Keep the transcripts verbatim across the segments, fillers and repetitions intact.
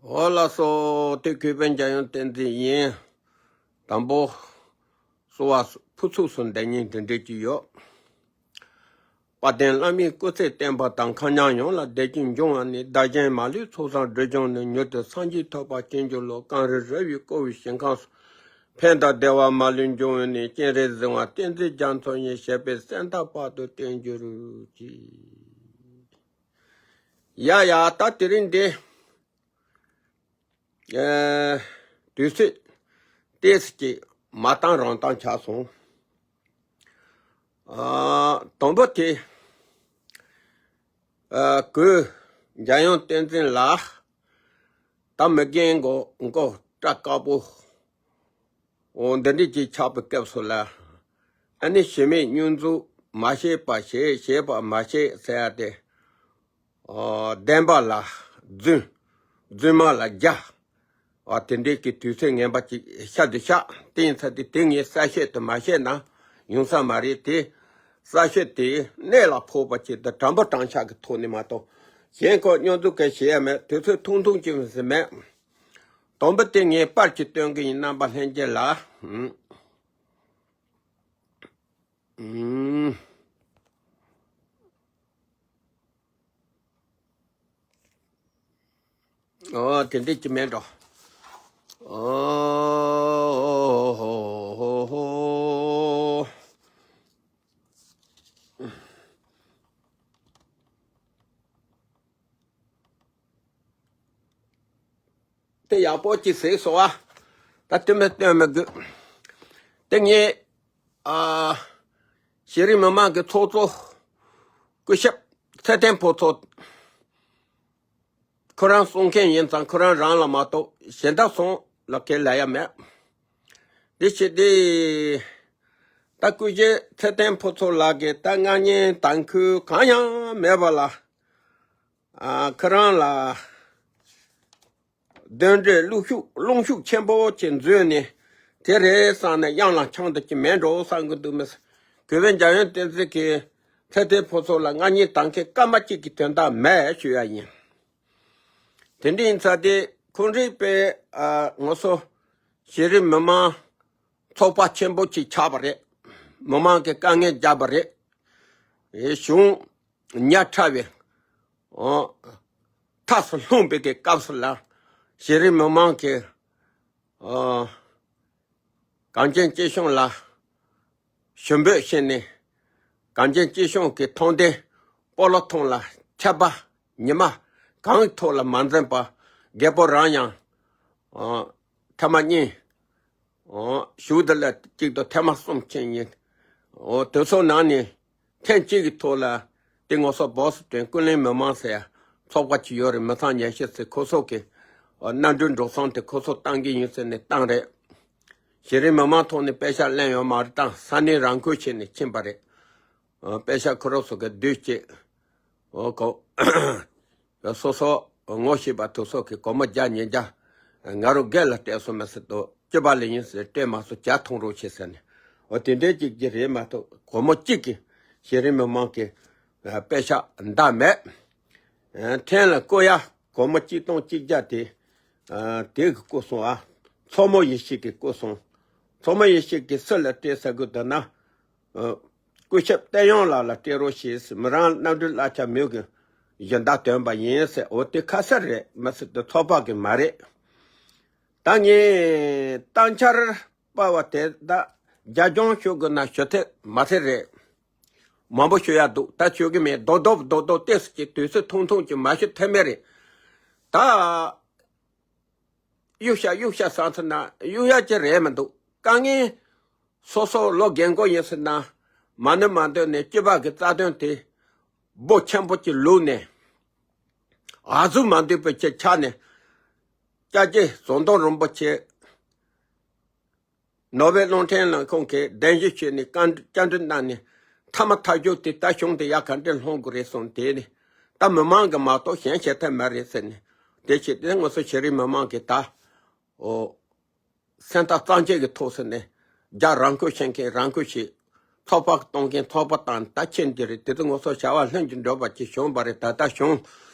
འོ་ལགས་སོ། དེ་གུས་པའི་འཇམ་དབྱངས་བསྟན་འཛིན་ཡིན། དང་པོ། གསོལ་བ་ཕུར་ཚུགས་སུ་འདེབས་མཁན་འདི་འདྲས་ཅིག་ཡོད། དཔལ་ལྡན་བླ་མའི་སྐུ་ཚེ་བརྟན་པ་དང་། མཁའ་མཉམ་ཡོངས་ལ་བདེ་སྐྱིད་འབྱུང་བ་ནས། བདག་གཞན་མ་ལུས་ཚོགས་བསགས་སྒྲིབ་སྦྱངས་ནས། མྱུར་དུ་སངས་རྒྱས་ཐོབ་པར་བྱིན་གྱིས་རློབས། གངས་རི་ར་བས་བསྐོར་བའི་ཞིང་ཁམས་སུ། ཕན་དང་བདེ་བ་མ་ལུས་འབྱུང་བ་ནས། སྤྱན་རས་གཟིགས་དབང་བསྟན་འཛིན་རྒྱ་མཚོ་ཡི། ཞབས་པད་སྲིད་མཐའ་བར་དུ་བརྟན་གྱུར་ཅིག། ཡ་ཡ། ད་དེ་རིང་འདི། ཨེ། དུས་ཚོད་ཏོག་ཙམ་ཅིག་མ་འདང་རང་འདང་ཆགས་སོང་། ཨ། དང་པོ་དེ། ཨ། གུས་འཇམ་དབྱངས་བསྟན་འཛིན་ལགས། ད་མི་རྒན་མགོ་མགོ་སྐྲ་དཀར་པོ། འོ་འདི་འདྲས་ཅིག་ཆགས་པའི་སྐབས་སུ་ལ། ཨ་ནི་ཞི་མོལ་སྙོན་འཛུགས་མ་བྱས་པ་བྱས། བྱས་པ་མ་བྱས་ཟེར་ཡ་དེ། ཨོ། བདེན་པ་ལ་རྫུན། རྫུན་མ་ལ་རྒྱ། ཨ། དེ་འདྲས་ཀྱི་དུས་ཚོད་ངན་པ་ཅིག་ཤར་དུ་ཤར། དེ་ཡིན་ཙང་དེ་དེ་ངས་གསལ་བཤད་དུ་མ་བཤད་ན་ཡོང་ས་མ་རེད་དེ། གསལ་བཤད་དེ་གནད་ལ་ཕོག་པ་ཅིག་དང་དྲང་པོ་དྲང་ཤག་གི་ཐོག་ནས་མ་གཏོགས། གཞན་ཁོ་སྙོན་འཛུགས་ག་བྱེད་ཡ་མེད། དུས་ཚོད་ཐུང་ཐུང་ཅིག་མིན་ཟེར་མེད། དང་པོ་དེ་ངས་པར་གྱིས་སྟོན་གི་ཡིན། རྣམ་པ་ལྷན་རྒྱས་ལ། ཨུམ། ཨུམ། ཨོ། དེ་འདྲས་ཅིག་མེད་འགྲོ། ཨོ། དེ་ཡག་པོ་ཅིག་གཟིགས་སོང་ཨ། ད་སྟོན་མི་སྟོན་མི་དགོས། དེ་ངས། ཨ། གཞི་རིམ་མི་མང་གི་ཚོགས་གཙོ་སྐུ་ཞབས་ཚེ་བརྟན་ཕུན་ཚོགས། ཁོ་རང་གསུང་མཁན་ཡིན་ཙང་ཁོ་རང་རང་ལ་མ་གཏོགས་གཞན་དག་སོང་ལ་ཁས་ལེན་ཡ་མེད། འདི་བྱེད་དེ། ད་སྐུ་ཞབས་ཚེ་བརྟན་ཕུན་ཚོགས་ལགས་ཀྱིས་ད་མངགས་ཉེས་དང་ཁུལ་གང་ཡང་མེད་པ་ལ། ཨ། ཁོ་རང་ལ། གདོན་འདྲེ་རླུང་ཤུགས་རླུང་ཤུགས་ཆེན་པོ་ཅིག་འཛུལ་ནས། དེ་རེད་བསམ་ནས་གཡང་ལ་འཕྱང་འདུག་གི་མེད་འགྲོ་བསམ་གི་འདུག་མི། གུས་པའི་འཇམ་དབྱངས་བསྟན་འཛིན་གྱིས་ཚེ་བརྟན་ཕུན་ཚོགས་ལ་མངགས་ཉེས་བཏང་མཁན་སྐར་མ་གཅིག་གི་དོན་དག་མེད་ཞུ་ཡ་ཡིན། དེ་འདྲ་ཡིན་ཙང་དེ་ཁོང་རེད་པས། ཨ། ང་ཚོ་གཞི་རིམ་མི་མང་ཚོགས་པ་ཆེན་པོ་ཅིག་ཆགས་པ་རེད། མི་མང་གིས་དཀའ་ངལ་བརྒྱབ་པ་རེད། ཨེ། གཞུང་ཉག་ཕྲ་བའི། ཨོ། ཐབས་སུ་ལྷུང་པའི་གི་སྐབས་སུ་ལ། གཞི་རིམ་མི་མང་གིས། ཨོ། གངས་ཅན་སྐྱིད་གཤོངས་ལ་ཞུ་འབོད་བྱས་ནས། གངས་ཅན་སྐྱིད་གཤོངས་ཀྱི་མཐོང་ལྡན་སྤོ་ལོ་ཐོང་ལ་ཆད་པ་ཉི་མ་གང་གི་ཐོག་ལ་མ་འཛེམས་པ། རྒད་པོ་རང་ཡང་། ཨོ། ཐེངས་མ་གཉིས། ཨོ། གཞུག་དེ་ལ་གཅིག་ཏུ་ཐེངས་མ་གསུམ་ཕྱིན་ཡིན། ཨོ། དེ་ཚོ་ནང་ནས་ཐེངས་གཅིག་གི་ཐོག་ལ་དེ་ང་ཚོ་བོ་སི་ཊོན་ཀུན་གླེང་མི་མང་ཟེར་ཡ་ཚོགས་པ་ཅིག་ཡོད་རེད། མི་ཚང་ཉན་ཤེས་ཟེར། ཁོ་ཚོ་གི། ཨོ། མནའ་འབྲེལ་འགྲོ་སོང་དེ་ཁོ་ཚོ་བཏང་གི་ཡིན་ཟེར་ནས་བཏང་རེད། གཞི་རིམ་མི་མང་ཐོག་ནས་པེ་ཤག་ལེན་ཡོད་མ་རེད། བཏང་ས་གནས་རང་ཁུལ་བྱས་ནས་ཕྱིན་པ་རེད། ཨོ། པེ་ཤག་ཁོ་རང་ཚོ་གི་བསྡུས་བྱས། ཨོ། ཁོ། སོ་སོ་ངོ་ཤེས་པ་དེ་ཚོ་གིས་སྒོར་མོ་བརྒྱ་ཉིས་བརྒྱ་ང་རང་སྒེར་ལ་སྤྲད་སོང་མ་ཟེར་དུས། སྐྱིད་པ་ལ་ཡིན་ཟེར་སྤྲད་མ་སོང་། ཇ་འཐུང་རོགས་བྱེད་ཟེར་ནས། འོ། དེ་འདྲའི་ཅིག་ཅིག་རེད་མ་གཏོགས་སྒོར་མོ་གཅིག་གིས་གཞི་རིམ་མི་མང་གི་པེ་ཤག་འདའ་མེད། ཨ། ཐེངས་ལ་བསྐུར་ཡ་སྒོར་མོ་གཅིག་སྟོང་གཅིག་བརྒྱ་དེ། ཨ། དེ་གིས་བསྐུར་སོང་ཨ། མཚོ་མོ་ཡེ་ཤེས་ཀྱིས་བསྐུར་སོང་། མཚོ་མོ་ཡེ་ཤེས་ཀྱིས་སུ་ལ་སྤྲད་ཟེར་གི་འདུག་ན། ཨ། སྐུ་ཞབས་བསྟན་དབྱངས་ལགས་ལ་སྤྲད་རོགས་ཞེས། མི་རང་མནའ་འབྲེལ་གླ་ཆ་མེད་གི་སྦྱིན་བདག་བཏོན་པ་ཡིན་ཟེར། འོ། དེ་ཁ་གསལ་རེད་མ་ཟེར་དུས་ཚོགས་པ་གི་མ་རེད། ད་ངས་བཏང་འཆར་པ་བ་དེ་ད་རྒྱབ་ལྗོངས་ཞུ་དགོས་ན་ཞུ་ཐེངས་མ་ཐེངས་རེད། མང་པོ་ཞུ་ཡ་འདུག་ད་ཞུ་གི་མེད། རྡོག་རྡོག་རྡོག་རྡོག་ཏོག་ཙམ་གྱི་དུས་ཚོད་ཐུང་ཐུང་གྱི་མ་ཞུ་ཐབས་མེད་རེད། ད། གཡུག་བཞག་གཡུག་བཞག་བསམ་ཚུལ་ན་གཡུག་ཡ་ཅིག་རེད་མི་འདུག་དཀའ་ངལ་སོ་སོ་ལོ་རྒན་གོག་ཡིན་ཟེར་ན། མ་ཎི་མ་འདོན་ནས་སྐྱིད་པ་གི་རྩ་དོན་དེ་འབོ་ཆེན་པོ་ཅིག་ལུག་ནས། ཨ་ཟུག་མ་འདུས་པའི་ཆེད་ཆགས་ནས། སྐྱབས་རྗེ་ཟམ་གདོང་རིན་པོ་ཆེ། ནོ་བེལ་རླུང་འཕྲིན་ལས་ཁང་གིས་གདན་ཞུ་བྱས་ནས་བཀའ་བཅའ་འདྲི་གནང་ནས། མཐའ་མ་མཐའ་མཇུག་དེ་ད་གཞུང་དེ་ཡ་ག་འདྲས་ལྷུང་དགོས་རེད་གསུངས། དེ་ནས་ད་མི་མང་གིས་མ་གཏོགས་གཞན་བྱེད་ཐབས་མེད་རེད་ཟེར་ནས། དེ་བྱས་ཏེ་ང་ཚོ་གཞི་རིམ་མི་མང་གིས་ད། ཨོ། སེམས་ཐག་གཙང་བཅད་ཀྱི་ཐོག་ཟེར་ནས། རྒྱ་རང་ཁུལ་བྱེད་མཁན་རང་ཁུལ་བྱེད། ཚོགས་པ་གཏོང་མཁན་ཚོགས་པ་བཏང་། ད་ཁྱེད་འདི་རེད། དེ་ཚོ་ང་ཚོ་བྱ་བ་ལྷུན་གྱིས་འགྲུབ་པ་ཅིག་བྱུང་བ་རེད། ད་ལྟ་གཞུང་།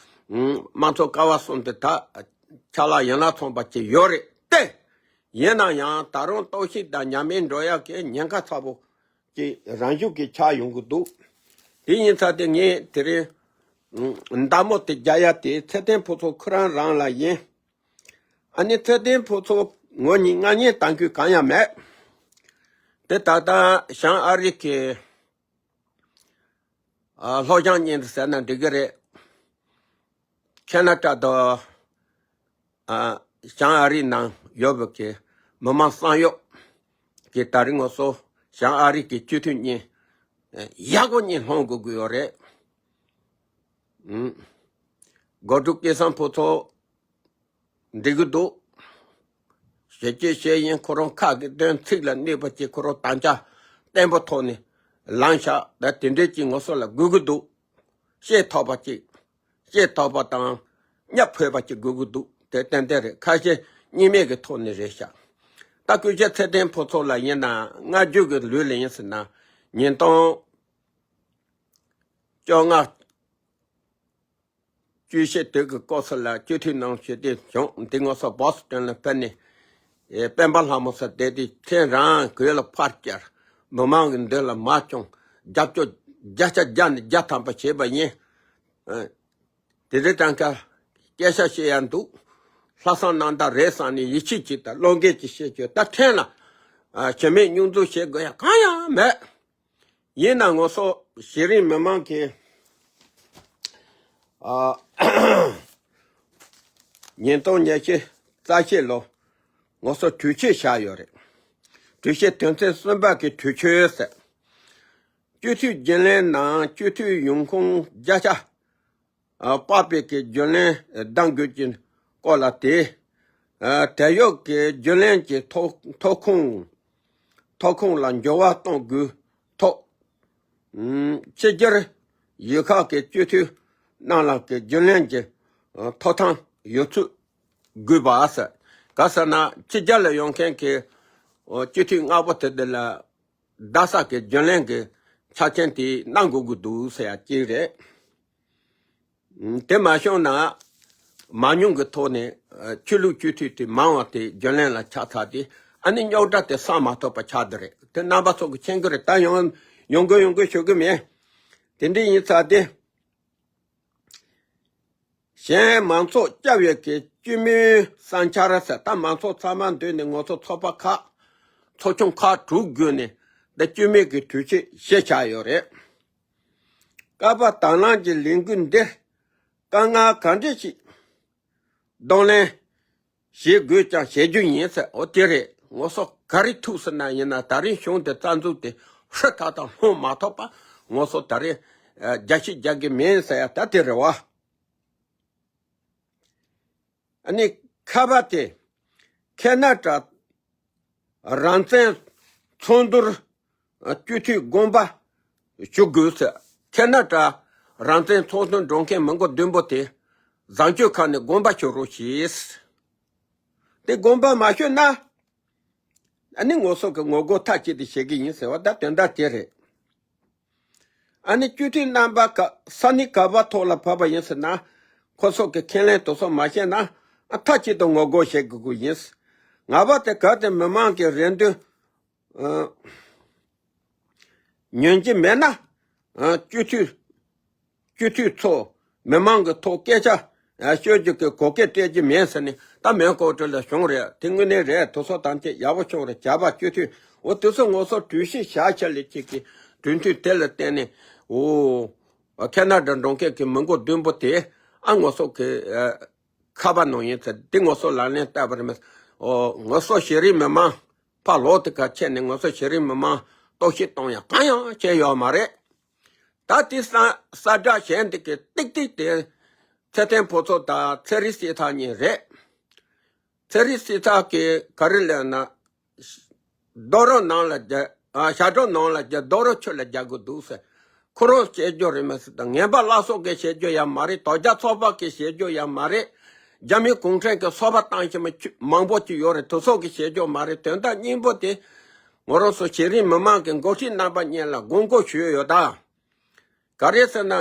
ཨུམ། དམངས་གཙོ་ཀ་བ་གསུམ་དེ་ད་ ཆ་ལག་ཡན་ལག་ཚང་པ་ཅིག་ཡོད་རེད་དེ། ཡིན་ན་ཡང་ད་རུང་རྟོག་ཞིབ་དང་ཉམས་ལེན་འགྲོ་ཡག་གི་ཉེན་ཁ་ཚ་པོ་ཅིག་རང་ཤུགས་ཀྱིས་ཆགས་ཡོང་གི་འདུག་དེ་ཡིན་ཙང་དེ་ངས་དེ་རིང་མདའ་མོ་དེ་རྒྱག་ཡ་དེ་ཚེ་བརྟན་ཕུན་ཚོགས་ཁོ་རང་རང་ལ་ཡིན། ཨ་ནི་ཚེ་བརྟན་ཕུན་ཚོགས་ངོ་གཉིས་ང་གཉིས་གཏམ་རྒྱུད་གང་ཡང་མེད། དེ་ད་ལྟ་བྱང་ཨ་རི་གི་ཨ་སློབ་སྦྱོང་གཉིས་ཟེར་ན་འགྲིག་གི་རེད། ཁེ་ན་ཌ་དང་ཨ་བྱང་ཨ་རི་ནང་ཡོད་པའི་གི་མི་མང་གསང་གཡོག་གི་ད་རིང་ངོ་སོ་བྱང་ཨ་རི་གི་སྤྱི་འཐུས་གཉིས་ཡག་པོ་གཉིས་སློང་དགོས་ཀྱི་ཡོད་རེད། ཨུམ། སྒོ་ཕྲུག་སྐལ་བཟང་ཕུན་ཚོགས་འགྲིག་གི་འདུག་བྱས་རྗེས་བྱས་ཡིན་ཁོ་རང་ཁ་གི་དོན་ཚིག་ལ་གནས་པ་ཅིག་ཁོ་རང་དམ་བཅའ་བརྟན་པོ་ཐོག་ནས་ལངས་ཤག་ད་དེ་འདྲས་ཅིག་ངོ་སོ་ལ་དགོས་ཀྱི་འདུག་ཤེས་ཐོབ་པ་ཅིག་ཤེས་ཐོབ་པ་དང་བརྙ་ཕོད་པ་ཅིག་དགོས་ཀྱི་འདུག་དེ་ཏན་ཏན་རེད། ཁ་ཞེ་གཉིས་མེད་ཀྱི་ཐོག་ནས་རེད་ཤག་ད་སྐུ་ཞབས་ཚེ་བརྟན་ཕུན་ཚོགས་ལ་ཡིན་ན་སྔ་འགྱུར་གྱི་ལུགས་ལ་ཡིན་ཟེར་ན་ཉིས་སྟོང་བཅོ་ལྔ་བཅུ་བཞི་དུས་ཀྱི་སྐབས་སུ་ལ་སྤྱི་འཐུས་ནང་ཞུ་དེ་བྱུང་། འདི་ངོ་སོ་བྷོ་སི་ཊོན་ལ་ཕེབས་ནས་ཨེ་སྤེན་པ་ལྷ་མོ་ས་བསྡད་དེ་ཁྱེད་རང་གོས་ལ་ཕར་བསྐྱལ། མི་མང་གི་མདུན་ལ་མར་བཅོམ། རྒྱབ་སྐྱོར་བརྒྱ་ཆ་བརྒྱ་ནས་བརྒྱ་ཐམ་པ་བྱས་པ་ཡིན། ཨེ་དེ་རིང་གྲངས་ཀ་སྐད་ཆ་བཤད་ཡ་འདུག་ལྷག་བསམ་རྣམ་དག་རེད་བསམ་ནས་ཡིད་ཆེས་ཀྱིས་དང་བློ་འགེལ་གྱིས་བཤད་རྒྱུ། ད་ཕྲན་ལ་ཨ་བྱེད་མེད་སྙོན་འཛུགས་བྱེད་དགོས་ཡ་གང་ཡང་མེད། ཡིན་ན་ངོ་སོ་གཞི་རིམ་མི་མང་གི་ཨ་ཉིས་སྟོང་ཉི་ཤུ་རྩ་བཞི་ལོ་ངོ་སོ་གྲོས་ཆོད་བཞག་ཡོད་རེད། གྲོས་ཆོད་དོན་ཚན་གསུམ་པ་གི་གྲོས་ཆོད་ཟེར། སྤྱི་འཐུས་རྒྱུན་ལས་ནང་སྤྱི་འཐུས་ཡོང་ཁུངས་བརྒྱ་ཆ་ཨ་དཔག་པའི་གི་རྒྱུན་ལས་གདམ་དགོས་ཀྱི་སྐོར་ལ་དེ། ཨ་དེ་ཡོད་ཀྱི་རྒྱུན་ལས་ཀྱི་ཐོབ་ཐོབ་ཁུངས་ཐོབ་ཁུངས་ལ་འགྱུར་བ་གཏོང་དགོས་ཐོག་ཕྱི་རྒྱལ་ཡུལ་ཁག་གི་སྤྱི་འཐུས་རྣམས་ལ་གི་རྒྱུན་ལས་ཀྱི་ཐོབ་ཐང་ཡོད་ཚུལ་དགོས་པ་ཟེར། ག་ཟེར་ན་ཕྱི་རྒྱལ་ལ་ཡོང་མཁན་གྱི་སྤྱི་འཐུས་ལྔ་པོ་དེ་དེ་ལ་བརྡ་ས་གི་རྒྱུན་ལས་ཀྱི་ཆ་རྐྱེན་དེ་གནང་དགོས་ཀྱི་འདུག་ཟེར་ཡ་གཅིག་རེད། དེ་མ་བྱུང་ན་མང་ཉུང་གི་ཐོག་ནས་ཆོས་ལུགས་སྤྱི་འཐུས་དེ་མང་བ་དེ་རྒྱུན་ལས་ལ་ཆགས་ཚར་དེ་ཨ་ནི་རྙོག་དྲ་དེ་ཟ་མ་ཐུབ་པ་ཆགས་བསྡད་རེད། དེ་རྣམ་པ་ཚོ་གི་མཁྱེན་གི་རེད། ད་ཡོང་ཡོང་དགོས་ཡོང་དགོས་ཞུ་གི་མེད། དེ་འདྲ་ཡིན་ཚར་དེ། གཞན་མང་ཚོགས་སྐྱབས་ཡོད་ཀྱི་སྤྱི་མོས་བསམ་འཆར་ཟེར། ད་མང་ཚོགས་ཚང་མ་འདུས་ནས་ངོ་ཚོ་ཚོགས་པ་ཁག་ཚོགས་ཆུང་ཁག་དྲུག་བརྒྱུད་ནས་འདི་སྤྱི་མོས་ཀྱི་གྲོས་ཆོད་བཞེས་བཞག་ཡོད་རེད། ཀ་པ་དང་བླངས་ཀྱི་ལས་འགུལ་འདིར་དཀའ་ངལ་ག་འདྲ་ཞིག་གདོང་ལེན་བྱེད་དགོས་ཀྱང་བྱེད་རྒྱུ་ཡིན་ཟེར། འོ་དེ་རེད། ངོ་སོ་ག་རེ་ཐུག་ཟེར་ན་ཡིན་ན་ད་རིང་གཞུང་དེ་རྩ་འཛུགས་དེ་ཧྲི་ཐག་ཐག་ལྷུང་མ་ཐུབ་པ་ངོ་སོ་ད་རེས་རྒྱ་ཤི་རྒྱག་གི་མིན་ཟེར་ཡ་ད་དེ་རེད་བ། ཨ་ནི་ཁ་པ་དེ་ཁེ་ན་ཌ་རང་བཙན་ཚོགས་འདུར་སྤྱི་འཐུས་དགོངས་པ་ཞུ་དགོས་ཟེར། ཁེ་ན་ཌ་རང་བཙན་ཚོགས་འདུར་འགྲོ་མཁན་མི་མགོ་བདུན་པོ་དེ་བཟང་སྤྱོད་ཁང་ནས་དགོངས་པ་ཞུ་རོགས་ཞེས། དེ་དགོངས་པ་མ་ཞུས་ན་ཨ་ནི་ངོ་སོ་གི་ངོ་རྒོལ་མཐའ་གཅིག་ཏུ་བྱེད་ཀྱི་ཡིན་ཟེར་བ་ད་དོན་དག་དེ་རེད། ཨ་ནི་སྤྱི་འཐུས་རྣམ་པ་ག་ས་གནས་ག་པ་ཐོག་ལ་བབས་པ་ཡིན་ཟེར་ན་ཁོ་ཚོ་གི་ཁས་ལེན་དེ་ཚོ་མ་བྱས་ན་ཨ་མཐའ་གཅིག་ཏུ་ངོ་རྒོལ་བྱེད་དགོས་ཀྱི་ཡིན། ང་པ་དེ་ག་དེ་མི་མང་གི་རེ་འདུན་ཨ་ཉན་གྱི་མེད་ན་ཨ་སྤྱི་འཐུས་སྤྱི་འཐུས་ཚོ་མི་མང་གི་ཐོག་སྐད་ཆ་ཨ་ཤོད་རྒྱུ་གི་གོ་སྐད་སྤྲད་རྒྱུ་མེད་ཟེར་ནས་ད་མོན་གྷོ་གྲོས་ལ་བྱུང་རེད། དེ་དངོས་གནས་རེད། དེ་ཚོ་ཐམས་ཅད་ཡག་པོ་བྱུང་རེད། བྱ་བ་སྤྱི་འཐུས་འོ་དེ་ཚོ་ངོ་སོ་གྲོས་གཞི་བཞག་ཆ་ལས་གཅིག་གི་གྲོས་མཐུན་དེ་ལ་བརྟེན་ནས་འོ་ཁེ་ན་ཌ་འགྲོ་མཁན་གྱི་མི་མགོ་བདུན་པོ་དེ་ཨ་ངོ་སོ་གི་ཨ་ཁ་པ་ནང་ཡིན་ཚེ་འདི་ངོ་སོ་ལག་ལེན་བསྟར་བ་རེད་མ། འོ་ངོ་སོ་གཞི་རིམ་མི་མང་ཕར་ལོག་དེ་ག་ཆད་ནས་ངོ་སོ་གཞི་རིམ་མི་མང་གཏོར་བཤིག་གཏོང་ཡ་གང་ཡང་བྱས་ཡོད་མ་རེད། ད་དེ་ས་ས་བསྒྲགས་གཞན་དེ་གི་ཏིག་ཏིག་དེ་ཚེ་བརྟན་ཕུན་ཚོགས་དང་ཚེ་རིང་སྲིད་ཐར་གཉིས་རེད། ཚེ་རིང་སྲིད་ཐར་གི་ག་རེ་ལབ་ན། རྡོ་རོ་ནང་ལ་རྒྱ་ཨ་ཞྭ་སྒྲོ་ནང་ལ་རྒྱ་རྡོ་རོ་ཆུ་ལ་རྒྱག་དགོས་འདུག་ཟེར། ཁོ་རང་བཤད་རྒྱུ་རེད་མ་ཟེར་དང་ངན་པ་བླ་སྲོག་གིས་བཤད་རྒྱུ་ཡང་མ་རེད། དོལ་རྒྱལ་ཚོགས་པ་གིས་བཤད་རྒྱུ་ཡང་མ་རེད། རྒྱ་མི་གུང་ཁྲན་གྱི་སོ་པ་བཏང་ཞིག་མ་མང་པོ་ཅིག་ཡོད་རེད། དེ་ཚོ་གིས་བཤད་རྒྱུ་མ་རེད། དོན་དག་སྙིང་པོ་དེ་ང་རང་ཚོ་གཞི་རིམ་མི་མང་གི་འགོ་ཁྲིད་རྣམ་པ་གཉིས་ལ་དགོངས་སྐོར་ཞུས་ཡོད་ད། ག་རེ་ཟེར་ན།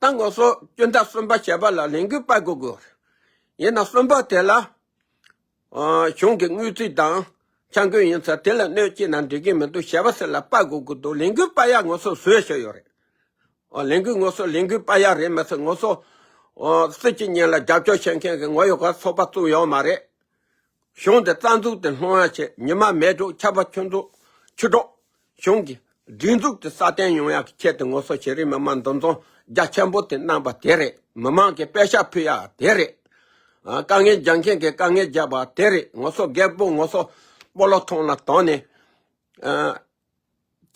ད་ང་ཚོ་སྤྱི་ཟླ་གསུམ་པ་བཞི་པ་ལ་ལས་འགུལ་སྤེལ་དགོས་དགོས། ཡིན་ན་གསུམ་པ་དེ་ལ། ཨ། གཞུང་གི་དངུལ་རྩིས་དང་འཆར་འགོད་ཡིན་ཙང་དེ་ལ་གནོད་སྐྱེལ་ན་འགྲིག་གི་མི་འདུག་ཞེས་པ་ཟེར་ལ་དཔའ་དགོས་ཀྱི་འདུག་ལས་འགུལ་སྤར་ཡག་ང་ཚོ་བཟོས་བཞག་ཡོད་རེད། ཨ། ལས་འགུལ་ང་ཚོ་ལས་འགུལ་སྤར་ཡག་རེད་མ་ཟད་ང་ཚོ། ཨ། སྲིད་སྤྱི་གཉིས་ལ་རྒྱབ་སྐྱོར་བྱེད་མཁན་གྱི་ངོ་ཡོད་ཁ་ཚོགས་པ་བཙུགས་ཡོད་མ་རེད། གཞུང་དེ་རྩ་འཛུགས་དེ་སློང་ཡག་བྱེད། ཉི་མ་མེ་འབྲུག་ཆར་པ་ཆུ་འཛུགས་ཆུ་གྲོགས། གཞུང་གི་སྒྲིག་འཛུགས་དེ་སྲ་བརྟན་ཡོང་ཡག་གི་ཆེད་དུ་ང་ཚོ་གཞི་རིམ་མི་མང་འདུ་འཛོམས་རྒྱ་ཆེན་པོ་དེ་གནང་པ་དེ་རེད། མི་མང་གི་པད་ཤག་ཕུལ་ཡག་དེ་རེད། ཨ། དཀའ་ངལ་རྒྱག་མཁན་གྱི་དཀའ་ངལ་རྒྱག་པ་དེ་རེད། ང་ཚོ་རྒད་པོ་ང་ཚོ་སྤོ་ལོ་ཐོག་ལ་དོང་ནས། ཨ།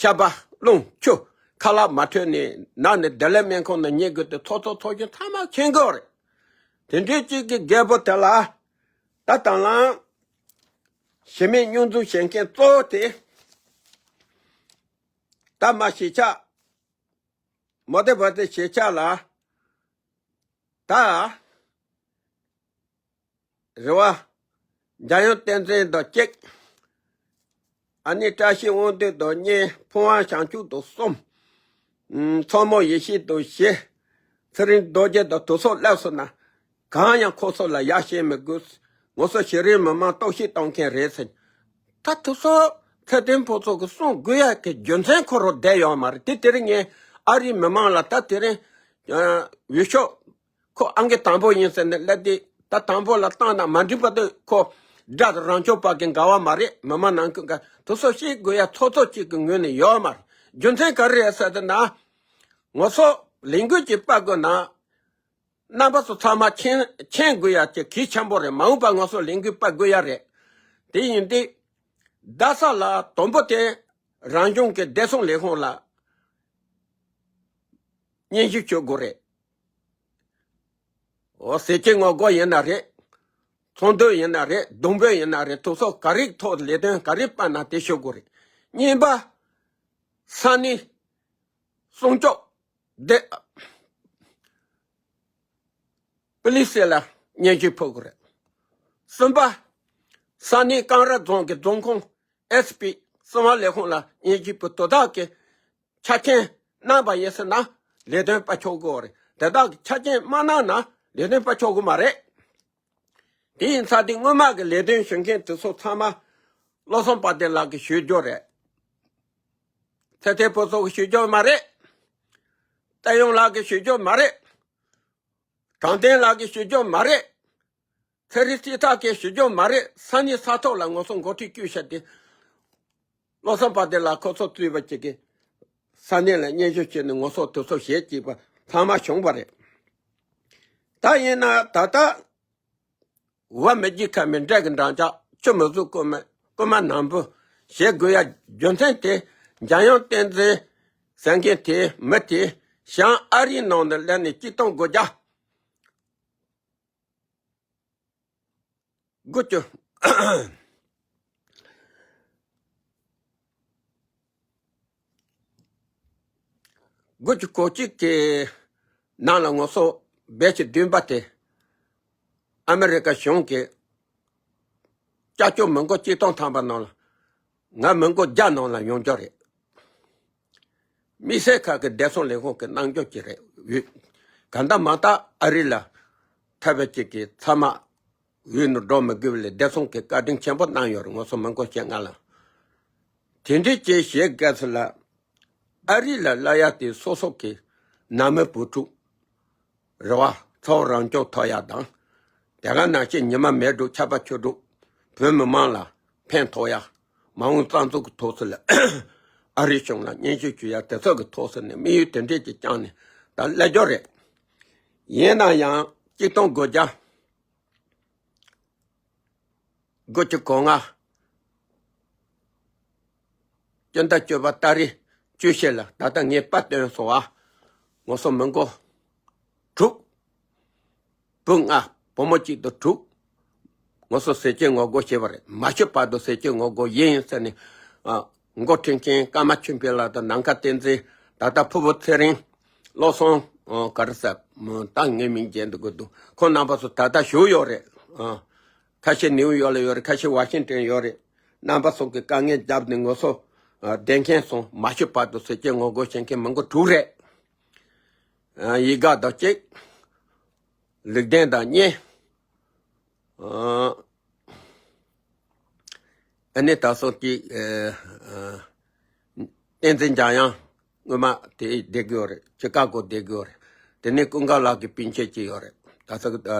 ཆར་པ་རླུང་ཆུ་ཁ་ལག་མ་འཕྲོད་ནས་ནང་ནས་བདེ་ལེགས་སྨན་ཁང་ནང་ཉལ་དགོས་དུས་ཚོགས་གཙོ་ཚོགས་གཞོན་ཚང་མ་མཁྱེན་གྱི་ཡོད་རེད། དེ་འདྲའི་གཅིག་གི་རྒད་པོ་དེ་ལ་ད་དང་བླངས་གཞི་མེད་སྙོན་འཛུགས་བྱེད་མཁན་གཙོ་བོ་དེ་ད་མ་གཞིས་ཆགས་མོ་དེ་བ་དེ་གཞིས་ཆགས་ལ་ད། རེ་བ། འཇམ་དབྱངས་བསྟན་འཛིན་དང་གཅིག་ཨ་ནི་བཀྲ་ཤིས་དབང་འདུས་དང་གཉིས། ཕུན་དབང་བྱང་ཆུབ་དང་གསུམ། ཨུམ། མཚོ་མོ་ཡེ་ཤེས་དང་བཞི། ཚེ་རིང་རྡོ་རྗེ་དང་དེ་ཚོ་སླེབས་སོང་ན། གང་ཡང་ཁོ་ཚོ་ལ་ཡ་བྱེད་མི་དགོས། ང་ཚོ་གཞི་རིམ་མི་མང་གཏོར་བཤིག་གཏོང་མཁན་རེད་ཟེར། ད་དེ་ཚོ་ཚེ་བརྟན་ཕུན་ཚོགས་ཀྱིས་གསུང་དགོས་ཡ་གི་རྒྱུ་མཚན་ཁོ་རང་བསྡད་ཡོད་མ་རེད། དེ་དེ་རིང་ངས་ཨ་རིའི་མི་མང་ལ་ད་དེ་རིང་། ཨ། འོས་ཤོག་ཁོ་ཨང་ཀི་དང་པོ་ཡིན་ཟེར་ནས་སླེབས་དུས་ད་དང་པོ་ལ་བཏང་ན་མ་འགྲིག་པ་དེ་ཁོ་དགྲ་དང་རང་སྐྱོང་པ་གི་འགལ་བ་མ་རེད། མི་མང་ནང་ཁུལ་འགལ་དེ་ཚོ་བཤད་དགོས་ཡ་ཚོགས་གཙོ་གཅིག་གི་ངོས་ནས་ཡོད་མ་རེད། རྒྱུ་མཚན་ག་རེ་རེད་ཟེར་དུས་ན། ང་ཚོ་ལས་འགུལ་གྱི་སྤར་དགོས་ན། རྣམ་པ་ཚོ་ཚང་མ་མཁྱེན་མཁྱེན་དགོས་ཡ་གི་གལ་ཆེན་པོ་རེད། མ་འོངས་པ་ང་ཚོ་ལས་འགུལ་སྤར་དགོས་ཡ་རེད། དེ་ཡིན་དུས། རྡ་ས་ལ་དང་པོ་དེ་རང་སྐྱོང་གི་བདེ་སྲུང་ལས་ཁུངས་ལ་སྙན་ཞུ་བྱེད་དགོས་རེད། འོ། ཟས་བཅད་ངོ་རྒོལ་ཡིན་ན་རེད། ཚོགས་འདུ་ཡིན་ན་རེད། རྡུང་རྡེག་ཡིན་ན་རེད། དེ་ཚོ་ག་རེ་ཐོག་ལས་དོན་ག་རེ་སྤར་ན་དེ་ཞུ་དགོས་རེད། གཉིས་པ། ས་གནས་སྲུང་སྐྱོབ་སྡེ། པུ་ལི་སི་ལ་སྙན་ཞུ་ཕུལ་དགོས་རེད། གསུམ་པ། ས་གནས་ཀང་ར་རྫོང་གི་རྫོང་ཁོངས་ཨེས་པི་གསང་བ་ལས་ཁུངས་ལ་སྙན་ཞུ་ཕུལ། དོ་བདག་གི་ཆ་རྐྱེན་གནང་པ་ཡིན་ཟེར་ན་ལས་དོན་སྤར་ཆོག་གི་རེད། དེ་དག་གི་ཆ་རྐྱེན་མ་གནང་ན་ལས་དོན་སྤར་ཆོག་གི་མ་རེད། དེ་ཡིན་ཙང་དེ་སྔོན་མ་གི་ལས་དོན་ཞུ་མཁན་དེ་ཚོ་ཚང་མ་བློ་བཟང་དཔལ་ལྡན་ལགས་ཀྱིས་ཞུ་རྒྱུ་རེད། ཚེ་བརྟན་ཕུན་ཚོགས་ཀྱིས་ཞུ་རྒྱུ་མ་རེད། བསྟན་དབྱངས་ལགས་ཀྱིས་ཞུ་རྒྱུ་མ་རེད། དྲང་བདེན་ལགས་ཀྱིས་ཞུ་རྒྱུ་མ་རེད། ཚེ་རིང་སྲིད་ཐར་གྱིས་ཞུ་རྒྱུ་མ་རེད། ས་གནས་ས་ཐོག་ལ་ང་ཚོ་འགོ་ཁྲིད་བསྐོས་བྱས་ཏེ། བློ་བཟང་དཔལ་ལྡན་ལགས་ཁོ་ཚོ་གཙོས་པ་ཅིག་གིས་ས་གནས་ལ་སྙན་ཞུ་བྱས་ནས་ང་ཚོ་དེ་ཚོ་ཞལ་གཅིག་པ་ཚང་མ་བྱུང་བ་རེད། ད་ཡིན་ན་ད་ལྟ་བ་མི་བརྒྱུད་ཁ་མེད་འབྲས་ཀྱི་འགྲམ་ལྕག་ཆུ་མི་ཟུག་རྐུན་མ་རྐུན་མ་ནང་འབུ་ཞེད་དགོས་ཡ་རྒྱུ་མཚན་དེ། འཇམ་དབྱངས་བསྟན་འཛིན་ཟེར་མཁན་དེ་མི་དེ་བྱང་ཨ་རིའི་ནང་དུ་སླེབས་ནས་གཅིག་སྟོང་དགུ་བརྒྱ། དགུ་བཅུ། དགུ་བཅུ་གོ་གཅིག་གི་ནང་ལ་ང་ཚོ་བེ་ཆི་བདུན་པ་དེ་ཨ་མི་རི་ཀ་གཞུང་གི་ཀྱག་ཀྱོག་མི་མགོ་གཅིག་སྟོང་ཐམ་པ་ནང་ལ་ང་མི་མགོ་བརྒྱ་ནང་ལ་ཡོང་རྒྱུ་རེད། དམིགས་བསལ་ཁག་གི་བདེ་སྲུང་ལས་ཁུངས་ཀྱིས་གནང་རྒྱུ་ཅིག་རེད། གང་ལྟར་མ་ལྟར་ཨ་རི་ལ་ཐར་པ་ཅིག་གིས་ཚང་མ་འོས་ནས་འགྲོ་མི་དགོས་པ་ལས་བདེ་སྲུང་གི་བཀའ་དྲིན་ཆེན་པོ་གནང་ཡོད་རེད། ང་ཚོ་མི་མགོ་བཅོ་ལྔ་ལ། དེ་འདྲའི་ཅིག་བྱེད་དགོས་ཚུལ་ལ་ཨ་རི་ལ་སླེབས་ཡ་དེ་སོ་སོ་གི་ནང་མི་བུ་ཕྲུག་རེ་བ་ཚོར་རང་སྐྱོང་ཐོབ་ཡ་དང་། དེ་ག་ནང་བཞིན་ཉི་མ་མེ་འབྲུག་ཆར་པ་ཆུ་འབྲུག་བོད་མི་མང་ལ་ཕན་ཐོགས་ཡ། མ་འོངས་རྩ་འཛུགས་ཀྱི་ཐོག་ཚུལ་ལ་ཨ་རི་གཞུང་ལ་སྙན་ཞུ་ཞུ་ཡ་དེ་ཚོ་གི་ཐོག་ཚུལ་ནས་དམིགས་ཡུལ་དེ་འདྲས་ཀྱི་བསྐྱངས་ནས་ད་སླེབས་རྒྱུ་རེད། ཡིན་ན་ཡང་གཅིག་སྟོང་དགུ་བརྒྱ། དགུ་བཅུ་གོ་ལྔ། སྤྱི་ཟླ་བཅུ་པ་ཏ་རིག་བཅུ་བཞི་ལ་ད་ལྟ་ངས་པར་བཏོན་སོང་བ། ང་ཚོ་མི་མགོ་དྲུག་བུ་ལྔ་བུ་མོ་གཅིག་དང་དྲུག་ང་ཚོ་ཟས་བཅད་ངོ་རྒོལ་བྱས་པ་རེད། མ་ཤི་བར་དུ་ཟས་བཅད་ངོ་རྒོལ་ཡིན་ཟེར་ནས། ཨ། མགོ་ཁྲིད་མཁན་ཀརྨ་ཆོས་འཕེལ་ལགས་དང་ནམ་མཁའ་བསྟན་འཛིན། ད་ལྟ་ཕུར་བུ་ཚེ་རིང་། བློ་བཟང་། ཨ། ག་རེ་ཟེར། ད་ངའི་མིང་བརྗེད་འདུག་གི་འདུག་ཁོང་རྣམ་པ་ཚོ་ད་ལྟ་བཞུགས་ཡོད་རེད། ཨ། ཁ་ཤས་ནིའུ་ཡོག་ལ་ཡོད་རེད། ཁ་ཤས་ཝ་ཤིང་ཏོན་ཡོད་རེད། རྣམ་པ་ཚོ་གི་དཀའ་ངལ་བརྒྱབ་ནས་ང་ཚོ། ཨ། བསྡད་མཁན་སོང་། མ་ཤི་བར་དུ་ཟས་བཅད་ངོ་རྒོལ་བྱེད་མཁན་མི་མགོ་དྲུག་རེད། ཨ། ཡིག་ག་དང་གཅིག་ལུགས་ལྡན་དང་གཉིས། ཨ་ནི་ད་སོང་གི་བསྟན་འཛིན་འཇམ་དབྱངས་སྔོན་མ་དེ་བསྡད་ཀྱི་ཡོད་རེད། ཅི་ཀ་གོ་བསྡད་ཀྱི་ཡོད་རེད། དེ་ནས་ཀུན་དགའ་ལགས་ཀྱི་སྤུན་མཆེད་ཅིག་ཡོད་རེད། ད་ས་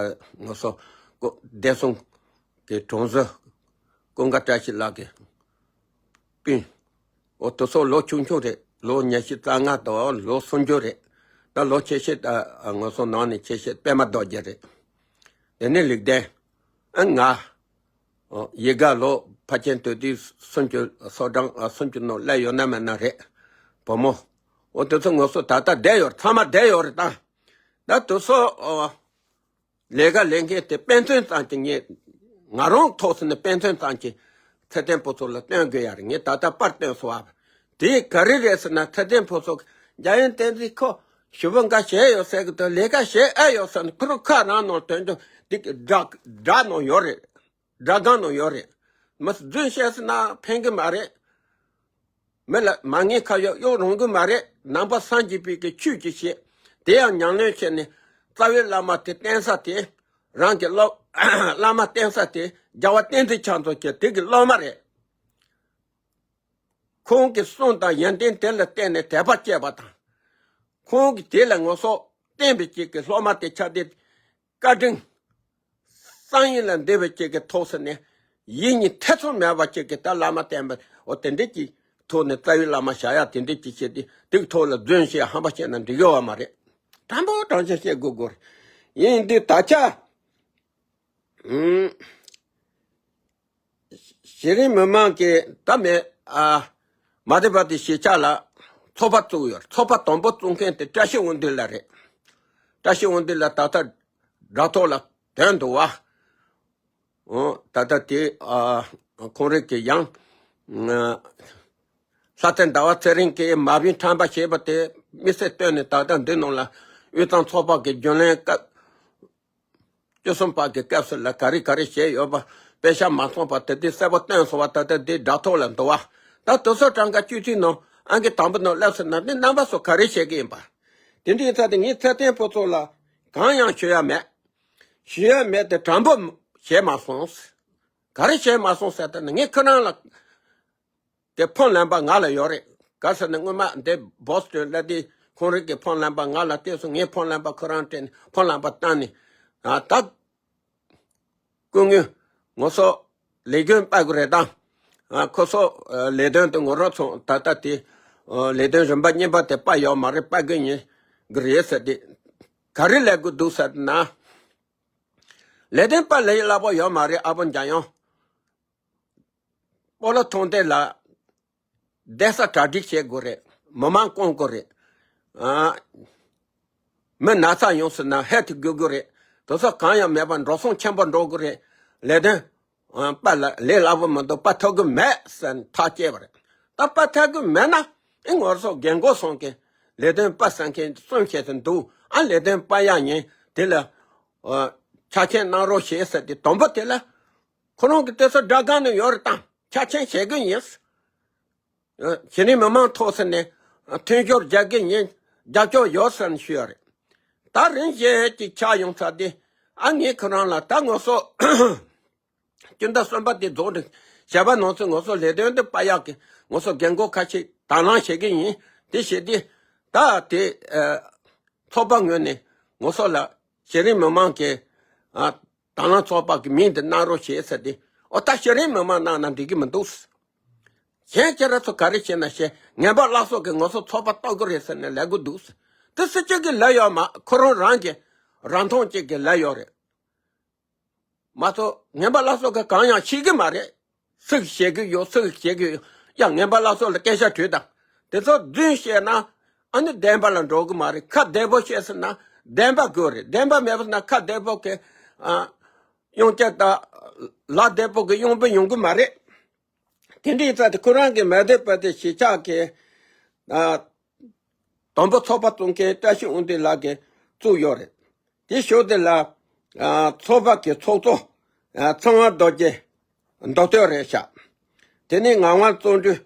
ང་ཚོ་བསྡད་སོང་གི་གྲོང་གསེབ་ཀྱི་ཀུན་དགའ་བཀྲ་ཤིས་ལགས་ཀྱི་སྤུན། འོ་དེ་ཚོ་ལོ་ཆུང་ཆུང་རེད། ལོ་ཉི་ཤུ་རྩ་ལྔ་དང་ལོ་སུམ་ཅུ་རེད། ད་ལོ་ཆེ་ཤོས་ད་ང་ཚོ་ནང་ནས་ཆེ་ཤོས་པད་མ་རྡོ་རྗེ་རེད། དེ་ནས་ལེགས་ལྡན། ཨ་ང་། ཡི་ག་ལོ་ཕལ་ཆེར་དུས་དུས་སུམ་ཅུ་སོ་གྲངས་སུམ་ཅུ་ནང་སླེབས་ཡོད་ན་མེད་ན་རེད། བུ་མོ། འོ་དེ་ཚོ་ང་ཚོ་ད་ལྟ་བསྡད་ཡོད་རེད། ཚང་མ་བསྡད་ཡོད་རེད་ད། ད་དེ་ཚོ། ལས་ཀ་ལས་མཁན་དེ་དཔེ་མཚོན་ཙམ་གྱིས་ངས་ང་རང་ཐོག་སོང་ནས་དཔེ་མཚོན་ཙམ་གྱིས་ཚེ་བརྟན་ཕོ་ཚོ་ལ་སྟོན་དགོས་ཡ་རེད། ངས་ད་ལྟ་པར་སྟོན་སོང་བ། དེ་ག་རེ་རེད་ཟེར་ན། ཚེ་བརྟན་ཕོ་ཚོ་འཇམ་དབྱངས་བསྟན་འཛིན་ཁོ་ཞུ་བ་འགའ་བྱས་ཡོད་ཟེར་གི་འདུག་ལས་ཀ་བྱེད་ཨེ་ཡོད་ཟེར་ན། ཁོ་རང་ཁ་རང་ནང་དོན་དུ་འདི་གི་སྒྲ་སྒྲ་ནང་ཡོད་རེད། སྒྲ་སྒམ་ནང་ཡོད་རེད། མི་རྫུན་བཤད་ཟེར་ན་ཕན་གི་མ་རེད། མི་ལ་མ་ངན་ཁ་གཡོག་གཡོག་རུང་གི་མ་རེད། ནང་པ་སངས་རྒྱས་པའི་གི་ཆོས་ཀྱི་བཤད། དེ་ཡང་ཉམས་ལེན་བྱས་ནས་རྩ་བའི་བླ་མ་དེ་བསྟེན་ས་དེ། རང་གི་སློབ་བླ་མ་བསྟེན་ས་དེ་རྒྱལ་བ་བསྟན་འཛིན་ཕྱག་མཛོད་ཀྱི་དེ་གི་སློབ་མ་རེད། ཁོང་གི་གསུང་དང་ཡོན་ཏན་དེ་ལ་བརྟེན་ནས་དད་པ་སྐྱེས་པ་དང་། ཁོང་གིས་དེ་ལ་ངོ་སོ་བསྟན་པའི་ཅིག་གི་སློབ་མ་དེ་ཆགས་ཏེ། བཀའ་དྲིན། གསང་ཡིན་ལ་འདེབས་པའི་ཅིག་གི་ཐོག་སོང་ནས། ཡིད་གཉིས་ཐེ་ཚོམ་མེད་པ་ཅིག་གི་ད་བླ་མ་བསྟེན་པ། འོ་དེ་འདྲ་ཅིག་ཐོག་ནས་རྩ་བའི་བླ་མ་བྱ་ཡ་དེ་འདྲ་ཅིག་བྱས་ཏེ། དེ་གི་ཐོག་ལ་རྫུན་བཤད་ཧམ་པ་བཤད་ན་འགྲིག་གི་ཡོད་མ་རེད། དྲང་པོ་དྲང་བཞག་བཤད་དགོས་དགོས་རེད། ཡིན་དུས་ད་ཆ། ཨུམ། གཞི་རིམ་མི་མང་གི་ད་མེད་ཨ། མ་བདེ་བ་དེ་གཞིས་ཆགས་ལ་ཚོགས་པ་བཙུགས་ཡོད། ཚོགས་པ་དང་པོ་བཙུགས་མཁན་དེ་བཀྲ་ཤིས་དབང་འདུས་ལགས་རེད། བཀྲ་ཤིས་དབང་འདུས་ལགས་ད་ལྟ་དྲ་ཐོག་ལ་ཐོན་འདུག་བ། འོ་ད་ལྟ་དེ་ཨ། ཁོང་རང་གི་ཡང་ལྷ་རྩེ་ཟླ་བ་ཚེ་རིང་གིས་མ་བུའི་ཁྲམ་པ་བྱས་པ་དེ་དམིགས་བསལ་བཏོན་ནས། ད་ལྟ་འདི་ནང་ལ་དབུས་གཙང་ཚོགས་པ་གི་རྒྱུན་ལས་སྐབས་བཅུ་གསུམ་པ་གི་སྐབས་སུ་ལ་ག་རེ་ག་རེ་བྱས་ཡོད་པ་དཔེ་ཆ་མ་ཚང་པ་དེ་དུས་གསལ་པོ་བཏོན་སོང་བ། ད་ལྟ་འདི་དྲ་ཐོག་ལ་འདུག་བ། ད་དེ་ཚོ་གྲངས་ཀ་བཅུ་གཅིག་ནང་ཨང་ཀི་དང་པོ་ནང་སླེབས་སོང་ན། འདི་རྣམ་པ་ཚོ་ག་རེ་བྱེད་ཀྱི་ཡིན་པ། དེ་འདྲ་ཡིན་ཙང་དེ་ངས་ཚེ་བརྟན་ཕོ་ཚོ་ལ་གང་ཡང་ཞུ་ཡ་མེད། ཞུ་ཡ་མེད་དེ་དྲང་པོ་བྱས་མ་སོང་། ག་རེ་བྱས་མ་སོང་ཟེར་ད་ནི། ངས་ཁོ་རང་ལ་དེ་ཕོན་ལེན་པ་ང་ལ་ཡོད་རེད། ག་ཟེར་ན་སྔོན་མ་འདི་བོ་སི་ཊོན་ལ་དེ་ཁོང་རང་གི་ཕོན་ལེན་པ་ང་ལ་སྤྲད་སོང་། ངས་ཕོན་ལེན་པ་ཁོ་རང་སྤྲད་ནས་ཕོན་ལེན་པ་བཏང་ནས། ཨ་ད་སྐུ་ངོ་ངོ་སོ་ལས་དོན་སྤེལ་དགོས་རེད་དང་། ཨ་ཁོ་ཚོ་ལས་དོན་དེ་ངོ་རང་ཚོ་ད་ལྟ་དེ་ལས་དོན་རིམ་པ་གཉིས་པ་དེ་སྤེལ་ཡོད་མ་རེད། སྤེལ་དགོས་ཡིན་གི་རེད་ཟེར་ཏེ། ག་རེ་ལས་དགོས་འདུག་ཟེར་ན། ལས་དོན་སྤེལ་ལས་སླ་པོ་ཡོད་མ་རེད། ཨ་ཕོ་འཇམ་དབྱངས། སྤོ་ལོ་ཐོན་དེ་ལ་བསྡད་ས་གྲ་སྒྲིག་བྱེད་དགོས་རེད། མི་མང་སྐོང་དགོས་རེད། ཨ། མི་ན་ཚ་ཡོང་སོང་ན་ཧེལ་ཐི་དགོས་དགོས་རེད། དེ་ཚོ་གང་ཡང་མེད་པར་འགྲོ་སོང་ཆེན་པོ་འགྲོ་དགོས་རེད། ལས་དོན་ཨ་སྤེལ་ལས་སླ་པོ་མི་འདུག་སྤེལ་ཐུབ་ཀྱི་མེད་ཟེར་ཐག་བཅད་པ་རེད། ད་སྤེལ་ཐུབ་ཀྱི་མེད་ན། ཨེ་ངོ་སོ་རྒན་གོག་སོང་གི་ལས་དོན་སྤེལ་ས་མཁན་གསུམ་བྱས་ཏེ་འདུག་ཨ་ལས་དོན་སྤེལ་ཡག་ཡིན་དེ་ལ་ཨ་ཆ་རྐྱེན་གནང་རོགས་བྱེད་ཟེར་ཏེ། དང་པོ་དེ་ལ་ཁོ་རང་གི་དེ་ཚོ་སྒྲ་སྒམ་ནས་ཡོད་རེད་དང་། ཆ་རྐྱེན་བྱེད་ཀྱི་ཡིན། ཨ་གཞི་རིམ་མི་མང་ཐོག་ཟེར་ནས་མཐུན་སྦྱོར་རྒྱག་གི་ཡིན། རྒྱབ་སྐྱོར་ཡོད་ཟེར་ནས་ཞུས་ཡོད་རེད། ད་རིམ་བཞིན་ཅིག་ཆགས་ཡོང་ཚར་དུས། ཨ་ངས་ཁོ་རང་ལ་ད་ངོ་སོ་སྤྱི་ཟླ་གསུམ་པ་དེ་རྫོགས་འགྲིག་བྱས་པ་ནང་ཚུན་ངོ་སོ་ལས་དོན་དེ་སྤེལ་ཡག་གི་ངོ་སོ་རྒན་གོག་ཁ་ཤས་དང་བླངས་བྱེད་ཀྱི་ཡིན། དེ་བྱས་དུས་ད་དེ་ཨ་ཚོགས་པ་ངོས་ནས་ངོ་སོ་ལ་གཞི་རིམ་མི་མང་གི་ཨ་དང་བླངས་ཚོགས་པ་གི་མིང་དེ་གནང་རོགས་བྱེད་ཟེར་ཏེ། ཨོ་ད་གཞི་རིམ་མི་མང་གནང་ན་འགྲིག་གི་མི་འདུག་གཞན་ཁྱེད་རང་ཚོ་ག་རེ་བྱེད་ན་བྱེད། ངན་པ་བླ་སྲོག་གིས་ངོ་སོ་ཚོགས་པ་གཏོར་གི་རེད་ཟེར་ནས་ལབ་གི་འདུག་དེ་སྲིད་སྤྱི་གི་ལབ་ཡོད་མ། ཁོ་རང་རང་གི་རང་མཐོང་ཅིག་གི་ལབ་ཡོད་རེད། མ་གཏོགས་ངན་པ་བླ་སྲོག་གིས་གང་ཡང་བྱེད་ཀྱི་མ་རེད། སུ་གིས་བྱེད་ཀྱི་ཡོད། སུ་གིས་བྱེད་ཀྱི་ཡོད། ཡ་ངན་པ་བླ་སྲོག་ལ་སྐད་ཆ་དྲིས་དང་། དེ་ཚོ་རྫུན་བཤད་ན་ཨ་ནི་བདེན་པ་ལ་འགྲོ་གི་མ་རེད། ཁ་བདེ་པོ་བཤད་ཟེར་ན་བདེན་པ་དགོས་རེད། བདེན་པ་མེད་པ་ན་ཁ་བདེ་པོ་གི་ཨ་གཡང་སྐྱབས་དང་ལག་བདེ་པོ་གི་གཡང་འབོད་ཡོང་གི་མ་རེད། དེ་འདྲའི་ཚེ་དེ་ཁོ་རང་གི་མ་བདེ་པ་དེ་གཞིས་ཆགས་ཀྱི་ཨ་དང་པོ་ཚོགས་པ་བཙུགས་མཁན་བཀྲ་ཤིས་དབང་འདུས་ལགས་ཀྱིས་བཙུགས་ཡོད་རེད། དེ་ཞོར་དེ་ལ་ཨ་ཚོགས་པ་གི་ཚོགས་གཙོ་ཨ་ཚངས་དབང་རྡོ་རྗེ་མདོ་སྟོད་རེད་ཤག་དེ་ནས་ངག་དབང་བརྩོན་འགྲུས་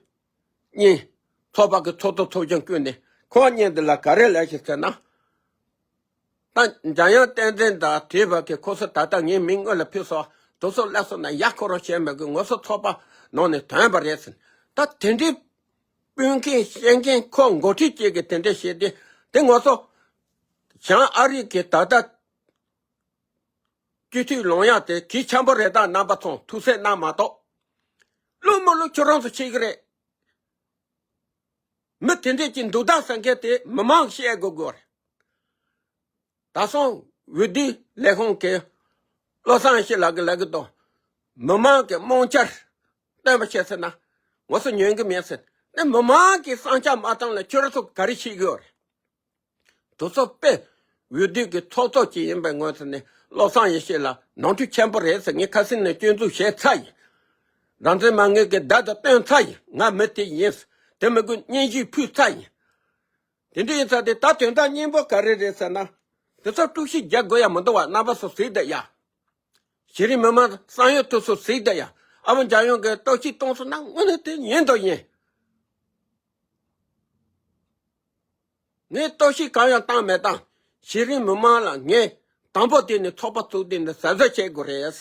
གཉིས་ཚོགས་པ་གི་ཚོགས་གཙོ་ཚོགས་ཆུང་བསྐོས་ནས། ཁོང་གཉིས་འདི་ལ་ག་རེ་ལབ་ཤག་ཟེར་ན། ད་འཇམ་དབྱངས་བསྟན་འཛིན་དང་བགྲེས་པ་གི་ཁོ་ཚོ་ད་ལྟ་ངའི་མིང་སྔོན་ལ་ཕུལ་སོང་ དེ་ཚོ་སླེབས་སོང་ན་ཡ་ཁོ་རང་བྱས་མི་དགོས། ང་ཚོ་ཚོགས་པ་ནང་ནས་ཐོན་པ་རེད་ཟེར། ད་དེ་འདྲའི་སྤུན་མཁན་བཤད་མཁན་ཁོ་འགོ་ཁྲིད་ཅིག་གིས་དེ་འདྲ་བཤད་དུས། དེ་ང་ཚོ་བྱང་ཨ་རི་གི་ད་ལྟ་སྤྱི་འཐུས་ལངས་ཡག་དེ་གལ་ཆེན་པོ་རེད། ད་རྣམ་པ་ཚོ་ཐུགས་སེམས་གནང་མ་གཏོགས། བླུན་མི་བླུན་ཁྱོད་རང་ཚོ་ཤེས་ཀྱི་རེད། མི་དེ་འདྲས་ཀྱི་འདུག་ད་ཟེར་མཁན་དེ་མི་མང་གིས་བཤད་དགོས་དགོས་རེད། ད་སང་འོས་བསྡུའི་ལས་ཁུངས་ཀྱི་བློ་བཟང་ཡེ་ཤེས་ལགས་ཀྱིས་ལབ་ཀྱི་འདུག་མི་མང་གི་རྨོངས་འཆར་སྟོན་པ་བྱེད་ཟེར་ན་ང་ཚོ་ཉན་གི་མེད་ཟེར། ནི་མི་མང་གི་བསམ་འཆར་མ་བཏང་ལ་ཁྱོད་རང་ཚོ་ག་རེ་བྱེད་ཀྱི་ཡོད་རེད། དེ་ཚོ་དཔེ་འོས་བསྡུ་གི་ཚོགས་གཙོ་ཅིག་ཡིན་པའི་ངོས་ནས་བློ་བཟང་ཡེ་ཤེས་ལ་ནོར་འཁྲུལ་ཆེན་པོ་རེད་ཟེར། ངས་ཁ་སང་ནས་སྐྱོན་འཛུགས་བྱས་ཚར་ཡིན། རང་བཙན་མ་དངུལ་གྱི་བརྡ་དང་སྟོན་ཚར་ཡིན། ང་མི་དེ་ཡིན། དེ་མི་དགོས་སྙན་ཞུ་ཕུལ་ཚར་ཡིན། དེ་འདྲ་ཡིན་ཙང་དེ་ད་དོན་དག་སྙིང་པོ་ག་རེ་རེད་ཟེར་ན། དེ་ཚོ་དཀྲུག་ཤིང་རྒྱག་དགོས་ཡ་མི་འདུག་བ། རྣམ་པ་ཚོ་གཟིགས་དང་ཡ། གཞི་རིམ་མི་མང་བསམ་ཡོད་དུས་སུ་གཟིགས་དང་ཡ། ཨ་བོ་འཇམ་དབྱངས་ཀྱིས་གཏོར་བཤིག་བཏང་སོང་ན་དངོས་གནས་དེ་ཡིན་དང་ཡིན། ངས་གཏོར་བཤིག་གང་ཡང་བཏང་མེད་དང་། གཞི་རིམ་མི་མང་ལ་ངས་དང་པོ་དེ་ནས་ཚོགས་པ་བཙུགས་དེ་ནས་གཟབ་གཟབ་བྱེད་དགོས་རེད།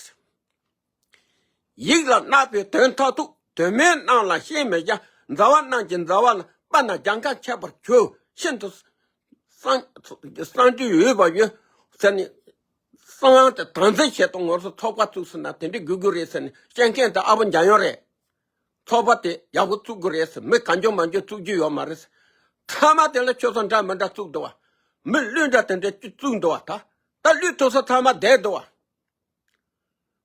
ཡིད་ལ་བརྣག་པའི་དོན་མཐར་ཐུག་དོན་མེད་རྣམས་ལ་ཤེས་མི་བྱ། མཛའ་བ་རྣམས་ཀྱི་མཛའ་བ་ལ་དཔའ་ན་རྒྱང་ཁ་ཆད་པར་གྱུར། ཤིན་ཏུ་གསང་གསང་འདུས་འོས་པ་ཡོད་ཟེར་ནས། གསང་བ་དེ་དམ་འཛིན་བྱེད་དུ་ངོ་སོ་ཚོགས་པ་བཙུགས་ཟིན་ན་དེ་འདྲ་དགོས་ཀྱི་རེད་ཟེར་ནས་བཤད་མཁན་དེ་ཨ་བོ་འཇམ་དབྱངས་རེད། ཚོགས་པ་དེ་ཡག་པོ་བཙུགས་དགོས་རེད་ཟེར། མི་གང་བྱུང་མང་བྱུང་བཙུགས་རྒྱུ་ཡོད་མ་རེད་ཟེར། ཐ་མ་དེ་ལ་ཁྱོད་ཚོ་འདྲ་མི་འདྲ་བཙུགས་འདུག་བ། མི་བླུན་འདྲ་དེ་འདྲ་བཙུགས་འདུག་བ། ད་ད་བླུན་ཐུབ་ས་ཐ་མ་བསྡད་འདུག་བ།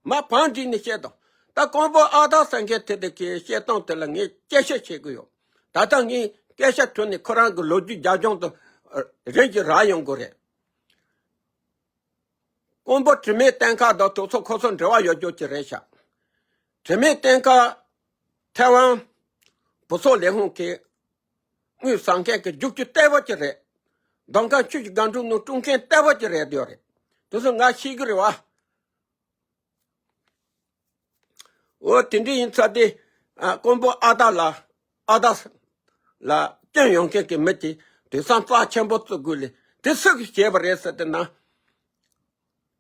མ་བང་བསྒྲིགས་ནས་བཤད་དང་། ད་ཀོང་པོ་ཨ་ཐག་ཟེར་མཁན་དེ་དེ་གའི་བཤད་སྟངས་དེ་ལ་ངས་སྐྱེ་ཤ་བྱེད་ཀྱི་ཡོད། ད་ལྟ་ངས་སྐད་ཆ་དྲིས་ནས་ཁོ་རང་གི་ལོ་རྒྱུས་རྒྱབ་ལྗོངས་དེ་རིམ་གྱིས་རག་ཡོང་གི་རེད། ཀོང་པོ་དྲི་མེད་བསྟན་ཁ་དང་དེ་ཚོ་ཁོ་ཚོ་འབྲེལ་བ་ཡོད་རྒྱུ་ཅིག་རེད་ཤག་དྲི་མེད་བསྟན་ཁ་ཐའེ་ཝན་བུ་ཚོགས་ལས་ཁུངས་ཀྱི་དངུལ་བཟང་མཁན་གྱི་རྒྱུགས་ཁྱི་ལྟ་བུ་ཅིག་རེད། མདོ་ཁམས་ཆུ་བཞི་སྒང་དྲུག་ནང་དཀྲུག་མཁན་ལྟ་བུ་ཅིག་རེད་འདོད་རེད། དེ་ཚོ་ང་ཤེས་ཀྱི་རེད་བ། འོ་དེ་འདྲ་ཡིན་ཙང་དེ། ཨ། ཀོང་པོ་ཨ་ཐག་ལ། ཨ་ཐག་ལ་སྐྱོན་ཡོང་མཁན་གྱི་མི་དེ་དུས་སང་རྩ་ཆེན་པོ་བཙུགས་དགོས་ལས་དེ་སུ་གིས་བྱས་པ་རེད་ཟེར་དེ་ན།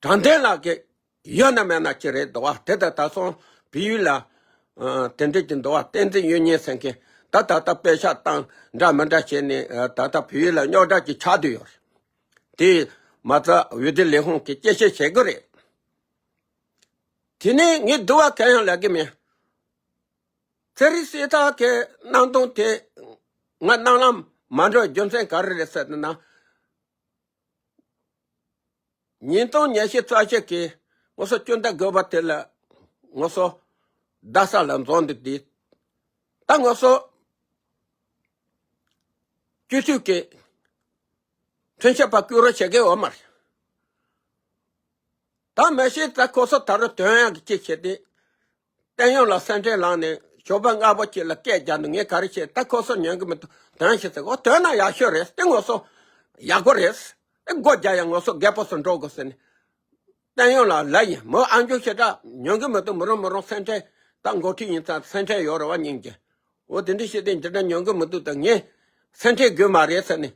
དྲང་བདེན་ལགས་ཀྱི་ཡོད་ན་མེད་ན་ཅི་རེད་འདུག་བ། དེ་ད་ད་སོང་བལ་ཡུལ་ལ། ཨ། དེ་འདྲ་ཅིག་འདུག་བ། བསྟན་འཛིན་གཡུ་སྙན་ཟེར་མཁན་ད་ད་ལྟ་པེ་ཤག་བཏང་འདྲ་མི་འདྲ་བྱས་ནས། ཨ། ད་ལྟ་བལ་ཡུལ་ལ་རྙོག་དྲ་ཅིག་ཆགས་བསྡད་ཡོད་རེད། དེ་མ་ཚད་འོས་བསྡུ་ལས་ཁུངས་ཀྱིས་དཔྱད་ཞིབ་བྱེད་དགོས་རེད། དེ་ནས་ངས་དུ་བ་གང་ཡང་ལབ་ཀྱི་མེད། ཚེ་རིང་སྲས་ཐར་གྱི་གནང་སྟངས་དེ་ང་གནང་ལམ་མ་འགྲོ་རྒྱུ་མཚན་ག་རེ་རེད་ཟེར་ན། ཉིས་སྟོང་ཉི་ཤུ་རྩ་གཅིག་གི་ང་ཚོ་སྤྱི་ཟླ་དགུ་པ་དེ་ལ་ང་ཚོ་རྡ་ས་ལ་འཛོམས་འདུག་དེ་ད་ང་ཚོ་སྤྱི་འཐུས་ཀྱི་ཁྲིམས་ཞིབ་པ་བསྐོ་རོགས་བྱེད་ཀྱི་ཡོད་མ་རེད། ད་མ་གཞི་ད་ཁོ་ཚོ་ད་རུང་དོན་ཡག་གི་ཅིག་བྱས་ཏེ། བསྟན་གཡོ་ལ་སེམས་ཁྲལ་ལངས་ནས་ཞོགས་པ་སྔ་པོ་ཅིག་ལ་སྐད་རྒྱག་འདུག་ངས་ག་རེ་བྱེད། ད་ཁོ་ཚོ་ཉན་གི་མི་འདུག་དོན་ཞིག་ཟེར། འོ་དོན་ན་ཡག་ཤོས་རེད། དེ་ང་ཚོ་ཡག་པོ་རེད། དེ་སྒོ་རྒྱག་ཡ་ང་ཚོ་རྒད་པོ་ཚོ་འགྲོ་དགོས་ཟེར་ནས། བསྟན་གཡོ་ལ་ལབ་ཡིན། མོ་ཨ་མཆོག་ཞེ་དྲག་ཉན་གི་མི་འདུག་མི་རུང་མི་རུང་། སེམས་ཁྲལ་ད་འགོ་ཁྲིད་ཡིན་ཙང་སེམས་ཁྲལ་ཡོད་རེད་བ། སྙིང་རྗེ། འོ་དེ་འདྲ་བྱས་ཏེ་འདི་འདྲ་ཉན་གི་མི་འདུག་ད་ངས་སེམས་ཁྲལ་དགོས་མ་རེད་ཟེར་ནས་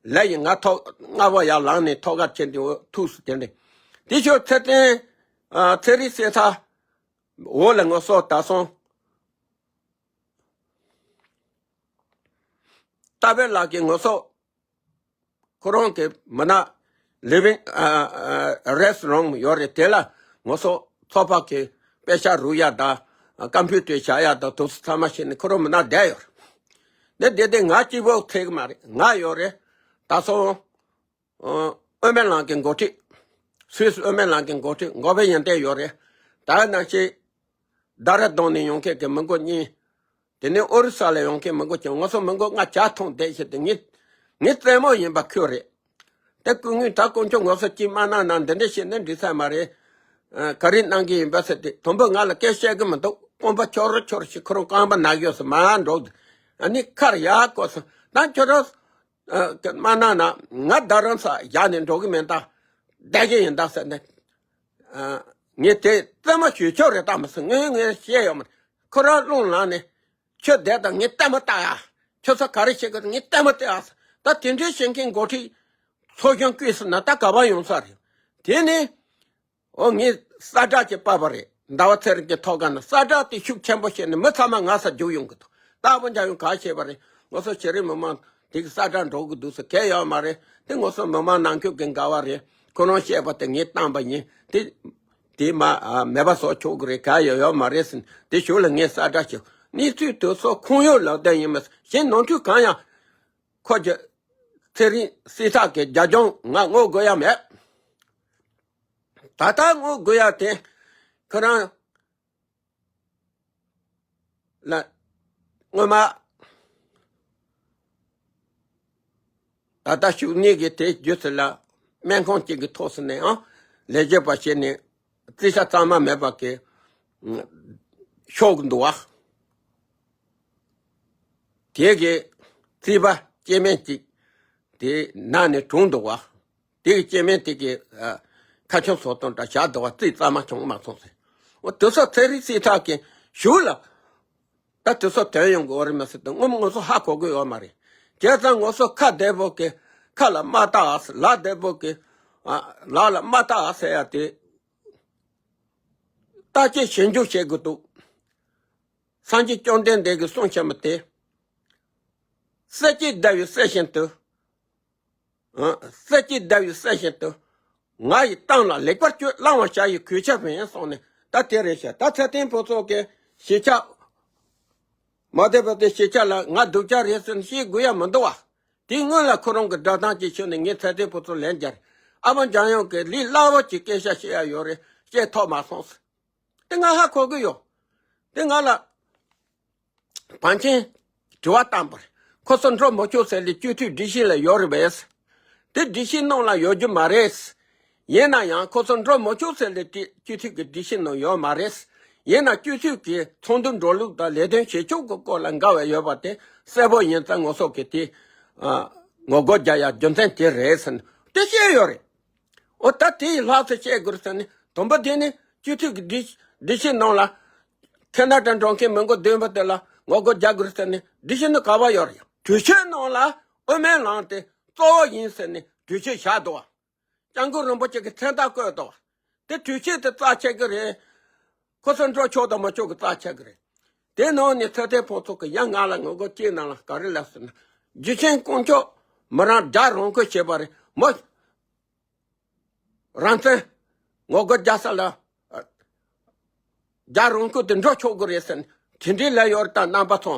ལབ་ཡིན། ང་ཐོག་སྔ་པོ་ཡར་ལངས་ནས་ཐོག་ཁར་ཕྱིན་ཏེ། འོ་ཐུགས་སུ་དེ་འདྲ། དེ་ཞོར་ཚེ་བརྟན། ཨ། ཚེ་རིང་སྲས་ཐར། འོ་ལ་ང་ཚོ་ད་སོང་རྟ་བེ་ལགས་ཀྱིས་ང་ཚོ་ཁོ་རང་གི་མི་སྣ་living ཨ་ཨ་rest room ཡོད་རེད། དེ་ལ་ང་ཚོ་ཚོགས་པ་གི་པེ་ཤག་རུག་ཡ་དང་ཀམ་པུ་ཊར་བཞག་ཡ་དང་དེ་ཚོ་ཚང་མ་བྱས་ནས་ཁོ་རང་མི་སྣ་བསྡད་ཡོད་རེད། དེ་དེ་དེ་ང་གཅིག་པོ་ཐེག་མ་རེད། ང་ཡོད་རེད། ད་སོང་ཨ། དབུ་མའི་ལམ་གྱི་འགོ་ཁྲིད། སུད་སི་དབུ་མའི་ལམ་གྱི་འགོ་ཁྲིད་འགོ་པའི་ཡོན་ཏན་ཡོད་རེད། ད་ནང་བཞིན་རྡ་ར་ལྡུན་ནས་ཡོང་མཁན་གྱི་མི་མགོ་གཉིས། དེ་ནས་ཨོ་རི་ས་ལ་ཡོང་མཁན་མི་མགོ་གཅིག་ང་ཚོ་མི་མགོ་ལྔ་བརྒྱ་ཐོན་བསྡད་བྱས་ཏེ། ངས་ངས་རྩེད་མོ་ཡིན་པ་ཁྱོད་རེད། དེ་སྐུ་ངོས་ད་དཀོན་མཆོག་ང་ཚོ་གཅིག་མ་གནང་ན་འདི་འདྲ་བྱས་ན་འགྲིག་ས་མ་རེད། ཨ། ག་རེ་གནང་གི་ཡིན་པ་ཟེར་ཏེ། དུམ་བུ་ང་ལ་སྐད་བཤད་གི་མི་འདུག་ཀོང་པོ་ཁྱོ་རོ་ཁྱོ་རོ་ཞིག་ཁོ་རང་རྐང་པ་ན་གི་ཡོད་ཟེར་མར་འགྲོ། ཨ་ནི་ཁར་ཡར་བསྐོར་སོང་། ད་ཁྱོད་རང་ཨ། མ་གནང་ན་ང་རྡ་རམ་ས་ལ་བཞག་ནས་འགྲོ་གི་མིན་ད། བསྡད་ཀྱི་ཡིན་ད་ཟེར་ནས། ཨ། ངས་དེ་རྩེད་མོ་ཞུ་ཆོག་རེད་ད་མི་སྲིད། ངས་ངས་བཤད་ཡོད་མ་རེད། ཁོ་རང་རླུང་ལངས་ནས་ཁྱོད་བསྡད་དང་། ངས་ལྟད་མོ་ལྟ་ཡ། ཁྱོད་ཚོ་ག་རེ་བྱེད་གི་ངས་ལྟད་མོ་ལྟ་ཡ། ད་དེ་འདྲའི་བྱེད་མཁན་འགོ་ཁྲིད་ཚོགས་གཞོན་བསྐོས་སོང་ན་ད་ག་པར་ཡོང་ས་རེད། དེ་ནི། འོ་ངས་ས་བསྒྲགས་ཅིག་ཕབ་པ་རེད། ཟླ་བ་ཚེ་རིང་གི་ཐོག་ཁ་ན་གསལ་བསྒྲགས་དེ་ཤུགས་ཆེན་པོ་བྱས་ནས་མི་ཚང་མ་ང་སར་རྒྱུག་ཡོང་གི་འདུག་ད་ཨ་པོ་འཇམ་དབྱངས་ག་བྱས་པ་རེད། ང་ཚོ་གཞི་རིམ་མི་མང་དེ་གི་གསལ་བསྒྲགས་འགྲོ་གི་འདུག་ཟེར་གལ་ཡོད་མ་རེད། དེ་ང་ཚོ་མི་མང་ནང་ཁུལ་གྱི་འགལ་བ་རེད། ཁོ་རང་བཤད་པ་དེ་ངས་བཏང་པ་ཡིན། དེ་དེ་མ་ཨ་མེད་པ་བཟོ་ཆོག་གི་རེད། གལ་ཡོད་ཡོད་མ་རེད་ཟེར་ནས་དེ་ཞོར་ལ་ངས་གསལ་བསྒྲགས་བྱས། གནས་ཚུལ་དེ་ཚོ་ཁུངས་ཡོད་ལག་ལྡན་ཡིན་མ་ཟེར། གཞན་ནོར་འཁྲུལ་གང་ཡང་ཁོ་གི་ཚེ་རིང་བསྲེག་ཐག་གི་རྒྱབ་ལྗོངས་ང་ངོ་དགོས་ཡ་མེད། ད་ལྟ་ངོ་དགོས་ཡ་དེ་ཁོ་རང་ལ་སྔོན་མ་ད་ལྟ་ཞུགས་གནས་ཀྱི་དེ་རྒྱུ་ཚུལ་ལ་སྨན་ཁང་གཅིག་གི་ཐོག་སུ་ནས་ཨང་ལས་བྱེད་པ་བྱས་ནས་རྩིས་ཆ་གཙང་མ་མེད་པ་གི་ཤོག་འདུག་བ། དེ་གི་རྩིས་པ་སྐྱེ་དམན་གཅིག་དེ་ན་ནས་གྲོངས་འདུག་བ། དེ་གི་སྐྱེ་དམན་དེ་གི་ཨ་ཁ་ཆུང་བཟོ་སྟངས་འདྲ་བཞག་འདུག་བ། རྩིས་གཙང་མ་བྱུང་མ་སོང་ཟེར། འོ་དེ་ཚོ་ཚན་རིག་རྩིས་ཁྲ་གི་ཞུགས་ལ་ད་དེ་ཚོ་དོན་ཡོང་གི་ཡོད་རེད་མ་ཟེར་དུས་ངོ་མ་ང་ཚོ་ཧ་གོ་གི་ཡོད་མ་རེད། བྱས་ཙང་ང་ཚོ་ཁ་བདེ་པོ་གི་ཁ་ལ་མ་བཏགས་ཨ་ཟེར། ལག་བདེ་པོ་གི་ཨ་ལག་ལ་མ་བཏགས་ཨ་ཟེར་ཡ་དེ་བརྟག་དཔྱད་ཞིབ་འཇུག་བྱེད་དགོས་འདུག་སངས་རྒྱས་བཅོམ་ལྡན་འདས་ཀྱིས་གསུངས་བཞག་པ་དེ། གསེར་གྱི་ཟླ་བའི་གསལ་བཞིན་དུ། ཨ། གསེར་གྱི་ཟླ་བའི་གསལ་བཞིན་དུ། ང་ཡི་གཏམ་ལ་ལེགས་པར་བཅོས། བླང་བར་བྱ་ཡི་གོས་ཆེན་བོན་གསུངས་ནས། ད་དེ་རེད་ཤག་ད་ཚེ་བརྟན་ཕུན་ཚོགས་ཀྱི་གཞིས་ཆགས། མ་བསྡད་པ་དེ་གཞིས་ཆགས་ལ་ང་སྡུག་ཅག་རེད་ཟེར་ནས་བཤད་དགོས་ཡ་མི་འདུག་བ། དེའི་སྔོན་ལ་ཁོ་རང་གི་སྒྲ་གདངས་ཀྱི་ཤུལ་ནས་ངས་ཚེ་བརྟན་ཕུན་ཚོགས་ལན་བརྒྱབ་རེད། ཨ་ཕ་འཇམ་དབྱངས་ཀྱིས་ལས་སླ་བོ་གྱི་སྐད་ཆ་བཤད་ཡ་ཡོད་རེད། བཤད་ཐུབ་མ་སོང་ཟེར། དེ་ང་ཧ་གོ་གི་ཡོད། དེ་ང་ལ་བང་ཆེན་དྲི་བ་བཏང་པ་རེད། ཁོ་ཚོ་འགྲོ་མི་ཆོག་ཟེར་ལས་སྤྱི་འཐུས་སྒྲིག་གཞི་ལ་ཡོད་རེད་པས། དེ་སྒྲིག་གཞི་ནང་ལ་ཡོད་རྒྱུ་མ་རེད། ཡིན་ན་ཡང་ཁོ་ཚོ་འགྲོ་མི་ཆོག་ཟེར་ལས་སྤྱི་འཐུས་ཀྱི་སྒྲིག་གཞི་ནང་ཡོད་མ་རེད། ཡིན་ན་སྤྱི་འཐུས་ཀྱི་ཚོགས་འདུ་འགྲོ་ལུགས་དང་ལས་དོན་བྱེད་ཕྱོགས་ཀྱི་སྐོར་ལ་འགལ་བ་ཡོད་པ་དེ་གསལ་པོ་ཡིན་ཙང་ང་ཚོ་གིས་དེ་ཨ་ངོ་རྒོལ་རྒྱག་ཡ་རྒྱུ་མཚན་དེ་རེད་ཟེར་ནས་དེ་བཤད་ཡོད་རེད། འོ་ད་དེ་ཡི་ལྷག་ཏུ་བཤད་དགོས་ཟེར་ནས། དང་པོ་དེ་ནི་སྤྱི་འཐུས་ཀྱི་སྒྲིག་སྒྲིག་གཞི་ནང་ལ་ཁེ་ན་ཌ་འགྲོ་མཁན་མི་འགོ་བདུན་པ་དེ་ལ་ངོ་རྒོལ་རྒྱག་དགོས་ཟེར་ནས་སྒྲིག་གཞི་ནི་ག་པར་ཡོད་རེད། གྲོས་ཆོད་ནང་ལ་དབུ་མའི་ལམ་དེ་གཙོ་བོ་ཡིན་ཟེར་ནས་གྲོས་ཆོད་བཞག་འདུག་བ། སྐྱབས་མགོན་རིན་པོ་ཆེ་གི་མཚན་རྟགས་བཀོད་འདུག་བ། དེ་གྲོས་ཆོད་དེ་རྩ་ཆེ་གི་རེད། ཁོ་ཚོ་འགྲོ་ཆོག་དང་མ་ཆོག་གི་རྩ་ཆེ་གི་རེད། དེ་ནང་ནས་ཚེ་བརྟན་ཕུན་ཚོགས་ཀྱིས་ཡང་ང་ལ་ངོ་རྒོལ་སྐྱེས་ནང་ལ་ག་རེ་ལབ་ཟེར་ན། རྒྱུ་ཆེན་དཀོན་མཆོག་མི་རང་དགྲ་རང་ཁུལ་བྱས་པ་རེད། མོ། རང་བཙན་ངོ་རྒོལ་རྒྱག་ས་ལ་རྒྱ་རང་ཁུལ་དུ་འགྲོ་ཆོག་གི་རེད་ཟེར་ནས་དེ་འདྲའི་ལབ་ཡོད་རེད། ད་རྣམ་པ་ཚོ།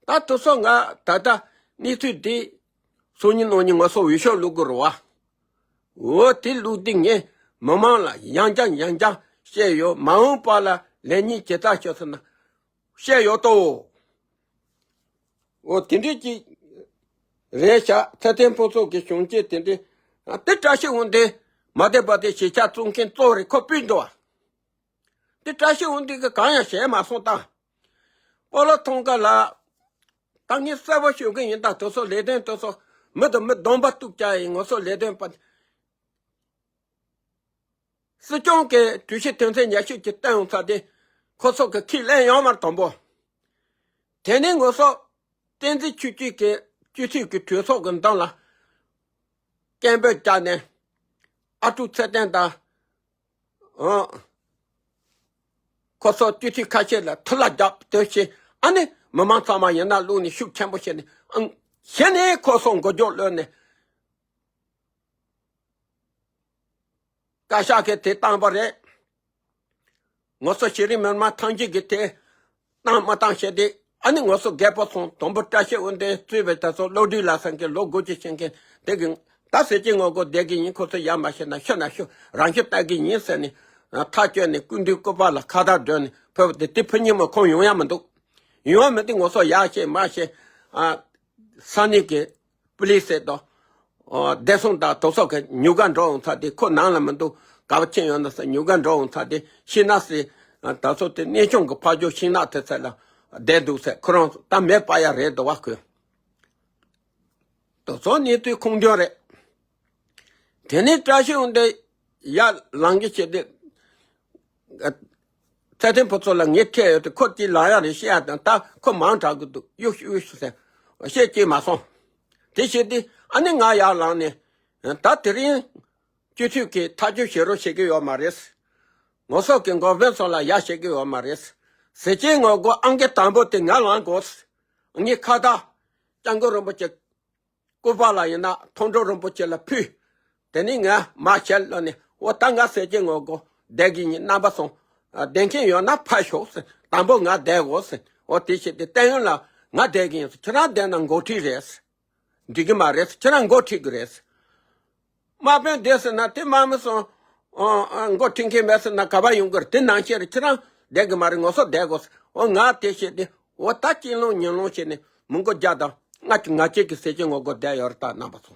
ད་དེ་ཚོ་ང་ད་ལྟ་གནས་ཚུལ་འདི་སང་ཉིན་གནངས་ཉིན་ང་ཚོ་འོས་ཤོག་བླུག་དགོས་རེད་བ། འོ་དེ་བླུག་དུས་ངས་མི་མང་ལ་ཡང་བསྐྱར་ཡང་བསྐྱར་བཤད་ཡོད། མ་འོངས་པ་ལ་ལས་གཉིས་ཇི་ལྟར་ཤོད་ཟེར་ན། བཤད་ཡོད་དོ། འོ་དེ་འདྲས་ཅིག་རེད་ཤག་ཚེ་བརྟན་ཕུན་ཚོགས་ཀྱི་བྱུང་རྐྱེན་དེ་འདྲས། ཨ། དེ་བཀྲ་ཤིས་དབང་ལྡན་མ་བསྡད་པ་དེ་གཞིས་ཆགས་བཙུགས་མཁན་གཙོ་བོ་རེད། ཁོ་སྤུན་འདུག་བ། དེ་བཀྲ་ཤིས་དབང་ལྡན་གྱིས་གང་ཡང་བྱས་མ་སོང་། ད་སྤོ་ལོ་ཐང་ཀ་ལ་ད་ངས་གསལ་པོ་ཞུ་གི་ཡིན། ད་དེ་ཚོ་ལས་དོན་དེ་ཚོ་མི་དང་མི་སྡོམ་པ་གཏུག་བྱ་ཡིན། ང་ཚོ་ལས་དོན་པ། སྲིད་སྐྱོང་གིས་གྲོས་གཞི་དོན་ཚན་ཉི་ཤུ་གཅིག་བཏོན་ཡོང་ཚར་དུས་ཁོ་ཚོ་གིས་ཁས་ལེན་ཡོད་མ་རེད། དང་པོ། དེ་ནས་ང་ཚོ་བསྟན་འཛིན་ཆོས་སྐྱིད་ཀྱིས་སྤྱི་འཐུས་ཀྱི་གྲོས་ཚོགས་ཀྱི་མདུན་ལ་སྐད་འབོད་བརྒྱབ་ནས་ཨ་ཀྲུག་ཚེ་བརྟན་དང་། ཨང་། ཁོ་ཚོ་སྤྱི་འཐུས་ཁ་ཤས་ལ་ཐུག་ལ་རྒྱབ་སྟོན་བྱས། ཨ་ནི་མི་མང་ཚང་མ་ཡིན་ན་བླུགས་ནས་ཤུགས་ཆེན་པོ་བྱས་ནས། ཨང་། གཞི་ནས་ཁོ་ཚོ་མགོ་སྐོར་གློད་ནས། བཀའ་ཤག་གིས་དེ་བཏང་པ་རེད། ང་ཚོ་གཞི་རིམ་མི་མང་ཐམས་ཅད་ཀྱིས་དེ་བཏང་མ་བཏང་བཤད་དེ། ཨ་ནི་ང་ཚོ་རྒད་པོ་ཚོ་དང་པོ་བཀྲ་ཤིས་དབང་ལྡན་གཙོས་པའི་དེ་ཚོ་བློ་གྲོས་ལ་སེང་གེ་ལོ་དགུ་བཅུ་ཕྱིན་མཁན་དེ་གི་ད་ཟེར་གྱི་ངོ་རྒོལ་བསྡད་ཀྱི་ཡིན། ཁོ་ཚོ་ཡ་མ་བྱས་ན་ཤི་ན་ཤི། རང་ཤི་བཏང་གི་ཡིན་ཟེར་ནས་ཐག་གཅོད་ནས་སྐུ་མདུན་སྐུ་པར་ལ་ཁ་བཏགས་བསྒྲོན་ནས་ཕེབས་པ་དེ། དེ་ཕུ་ཉིན་མ་ཁོང་ཡོང་ཡ་མི་འདུག་ཡོང་བ་མི་འདུག་ང་ཚོ་ཡག་བཤད་མ་བཤད། ཨ། ས་གནས་ཀྱི་པུ་ལིས་ཟེར་དང་། ཨོ། བདེ་སྲུང་དང་དོག་སོག་གི་ཉུ་ག་འགྲོ་འོང་ཚར་དེ། ཁོ་ནང་ལ་མི་འདུག་ག་པར་ཕྱིན་ཡོང་ན་ཟེར། ཉུ་ག་འགྲོ་འོང་ཚར་དེ་ཤི་ན་ཟེར། ད་ཚོ་དེ་གནས་ཆུང་གི་ཕ་ཇོ་ཤིང་ནག་དེ་ཚོ་ལ་བསྡད་འདུག་ཟེར། ཁོ་རང་ད་མེ་སྤར་ཡ་རེད་འདུག་བ། ཁོས་དོག་སོག་གནས་ཚུལ་ཁུངས་སྐྱེལ་རེད། དེ་ནས་བཀྲ་ཤིས་དབང་ལྡན་ཡར་ལངས་ཀྱི་བྱས་ཏེ། ཚེ་བརྟན་ཕུན་ཚོགས་ལ་ངས་འཕྲད་ཡོད་དེ། ཁོ་དེ་ལངས་ཡ་རེད་བཤད་ཡ་དང་། ད་ཁོ་མང་དྲགས་ཀྱི་འདུག་གཡུག་གཡུག་ཟེར། བཤད་ཀྱི་མ་སོང་། དེ་བྱས་ཏེ་ཨ་ནི་ང་ཡར་ལངས་ནས། ད་དེ་རིང་སྤྱི་འཐུས་ཀྱིས་ཐག་གཅོད་བྱེད་རོགས་བྱེད་ཀྱི་ཡོད་མ་རེད། ངོ་སོ་གི་འགོ་དཔོན་ཚོ་ལ་ཡ་བྱེད་ཀྱི་ཡོད་མ་རེད། ཟས་བཅད་ངོ་རྒོལ་ཨང་ཀི་དང་པོ་དེ་ང་ལངས་དགོས། ངའི་ཁ་བརྡ་སྐྱབས་མགོན་རིན་པོ་ཆེ་སྐུ་པར་ལ་ཡིན་ན་མཐོང་གྲོལ་རིན་པོ་ཆེ་ལ་ཕུལ། དེ་ནས་ང་མ་ཁྱེར་ལ་ནས་འོ་ད་ང་ཟས་བཅད་ངོ་རྒོལ་བསྡད་ཀྱི་ཡིན། རྣམ་པ་ཚོ་བསྡད་མཁན་ཡོད་ན་ཕར་ཤོག་ཟེར། དང་པོ་ང་བསྡད་དགོས་ཟེར། འོ་དེ་བྱས་ཏེ་བསྟན་ཡོན་ལ་ང་བསྡད་ཀྱི་ཡིན་ཟེར། ཁྱེད་རང་བསྡད་ན་འགོ་ཁྲིད་རེད་ཟེར། འགྲིག་གི་མ་རེད་ཟེར། ཁྱེད་རང་འགོ་ཁྲིད་གི་རེད་ཟེར། དམག་དཔོན་བསྡད་ཟེར་ན་དེ་དམག་མི་ཚོ་འགོ་ཁྲིད་མཁན་མེད་ཟེར་ན་ག་པར་ཡོང་གི་རེད། དེ་ནང་བཞིན་རེད། ཁྱེད་རང་བསྡད་གི་མ་རེད། ངོ་སོ་བསྡད་དགོས་ཟེར། འོ་ང་དེ་བྱས་ཏེ་འོ་ད་གཅིན་ལོང་ཉིན་ལོང་བྱས་ནས་མི་མགོ་བརྒྱ་དང་ལྔ་བཅུ་ང་གཅིག་གི་ཟས་བཅད་ངོ་རྒོལ་བསྡད་ཡོད་རེད། ད་རྣམ་པ་ཚོ་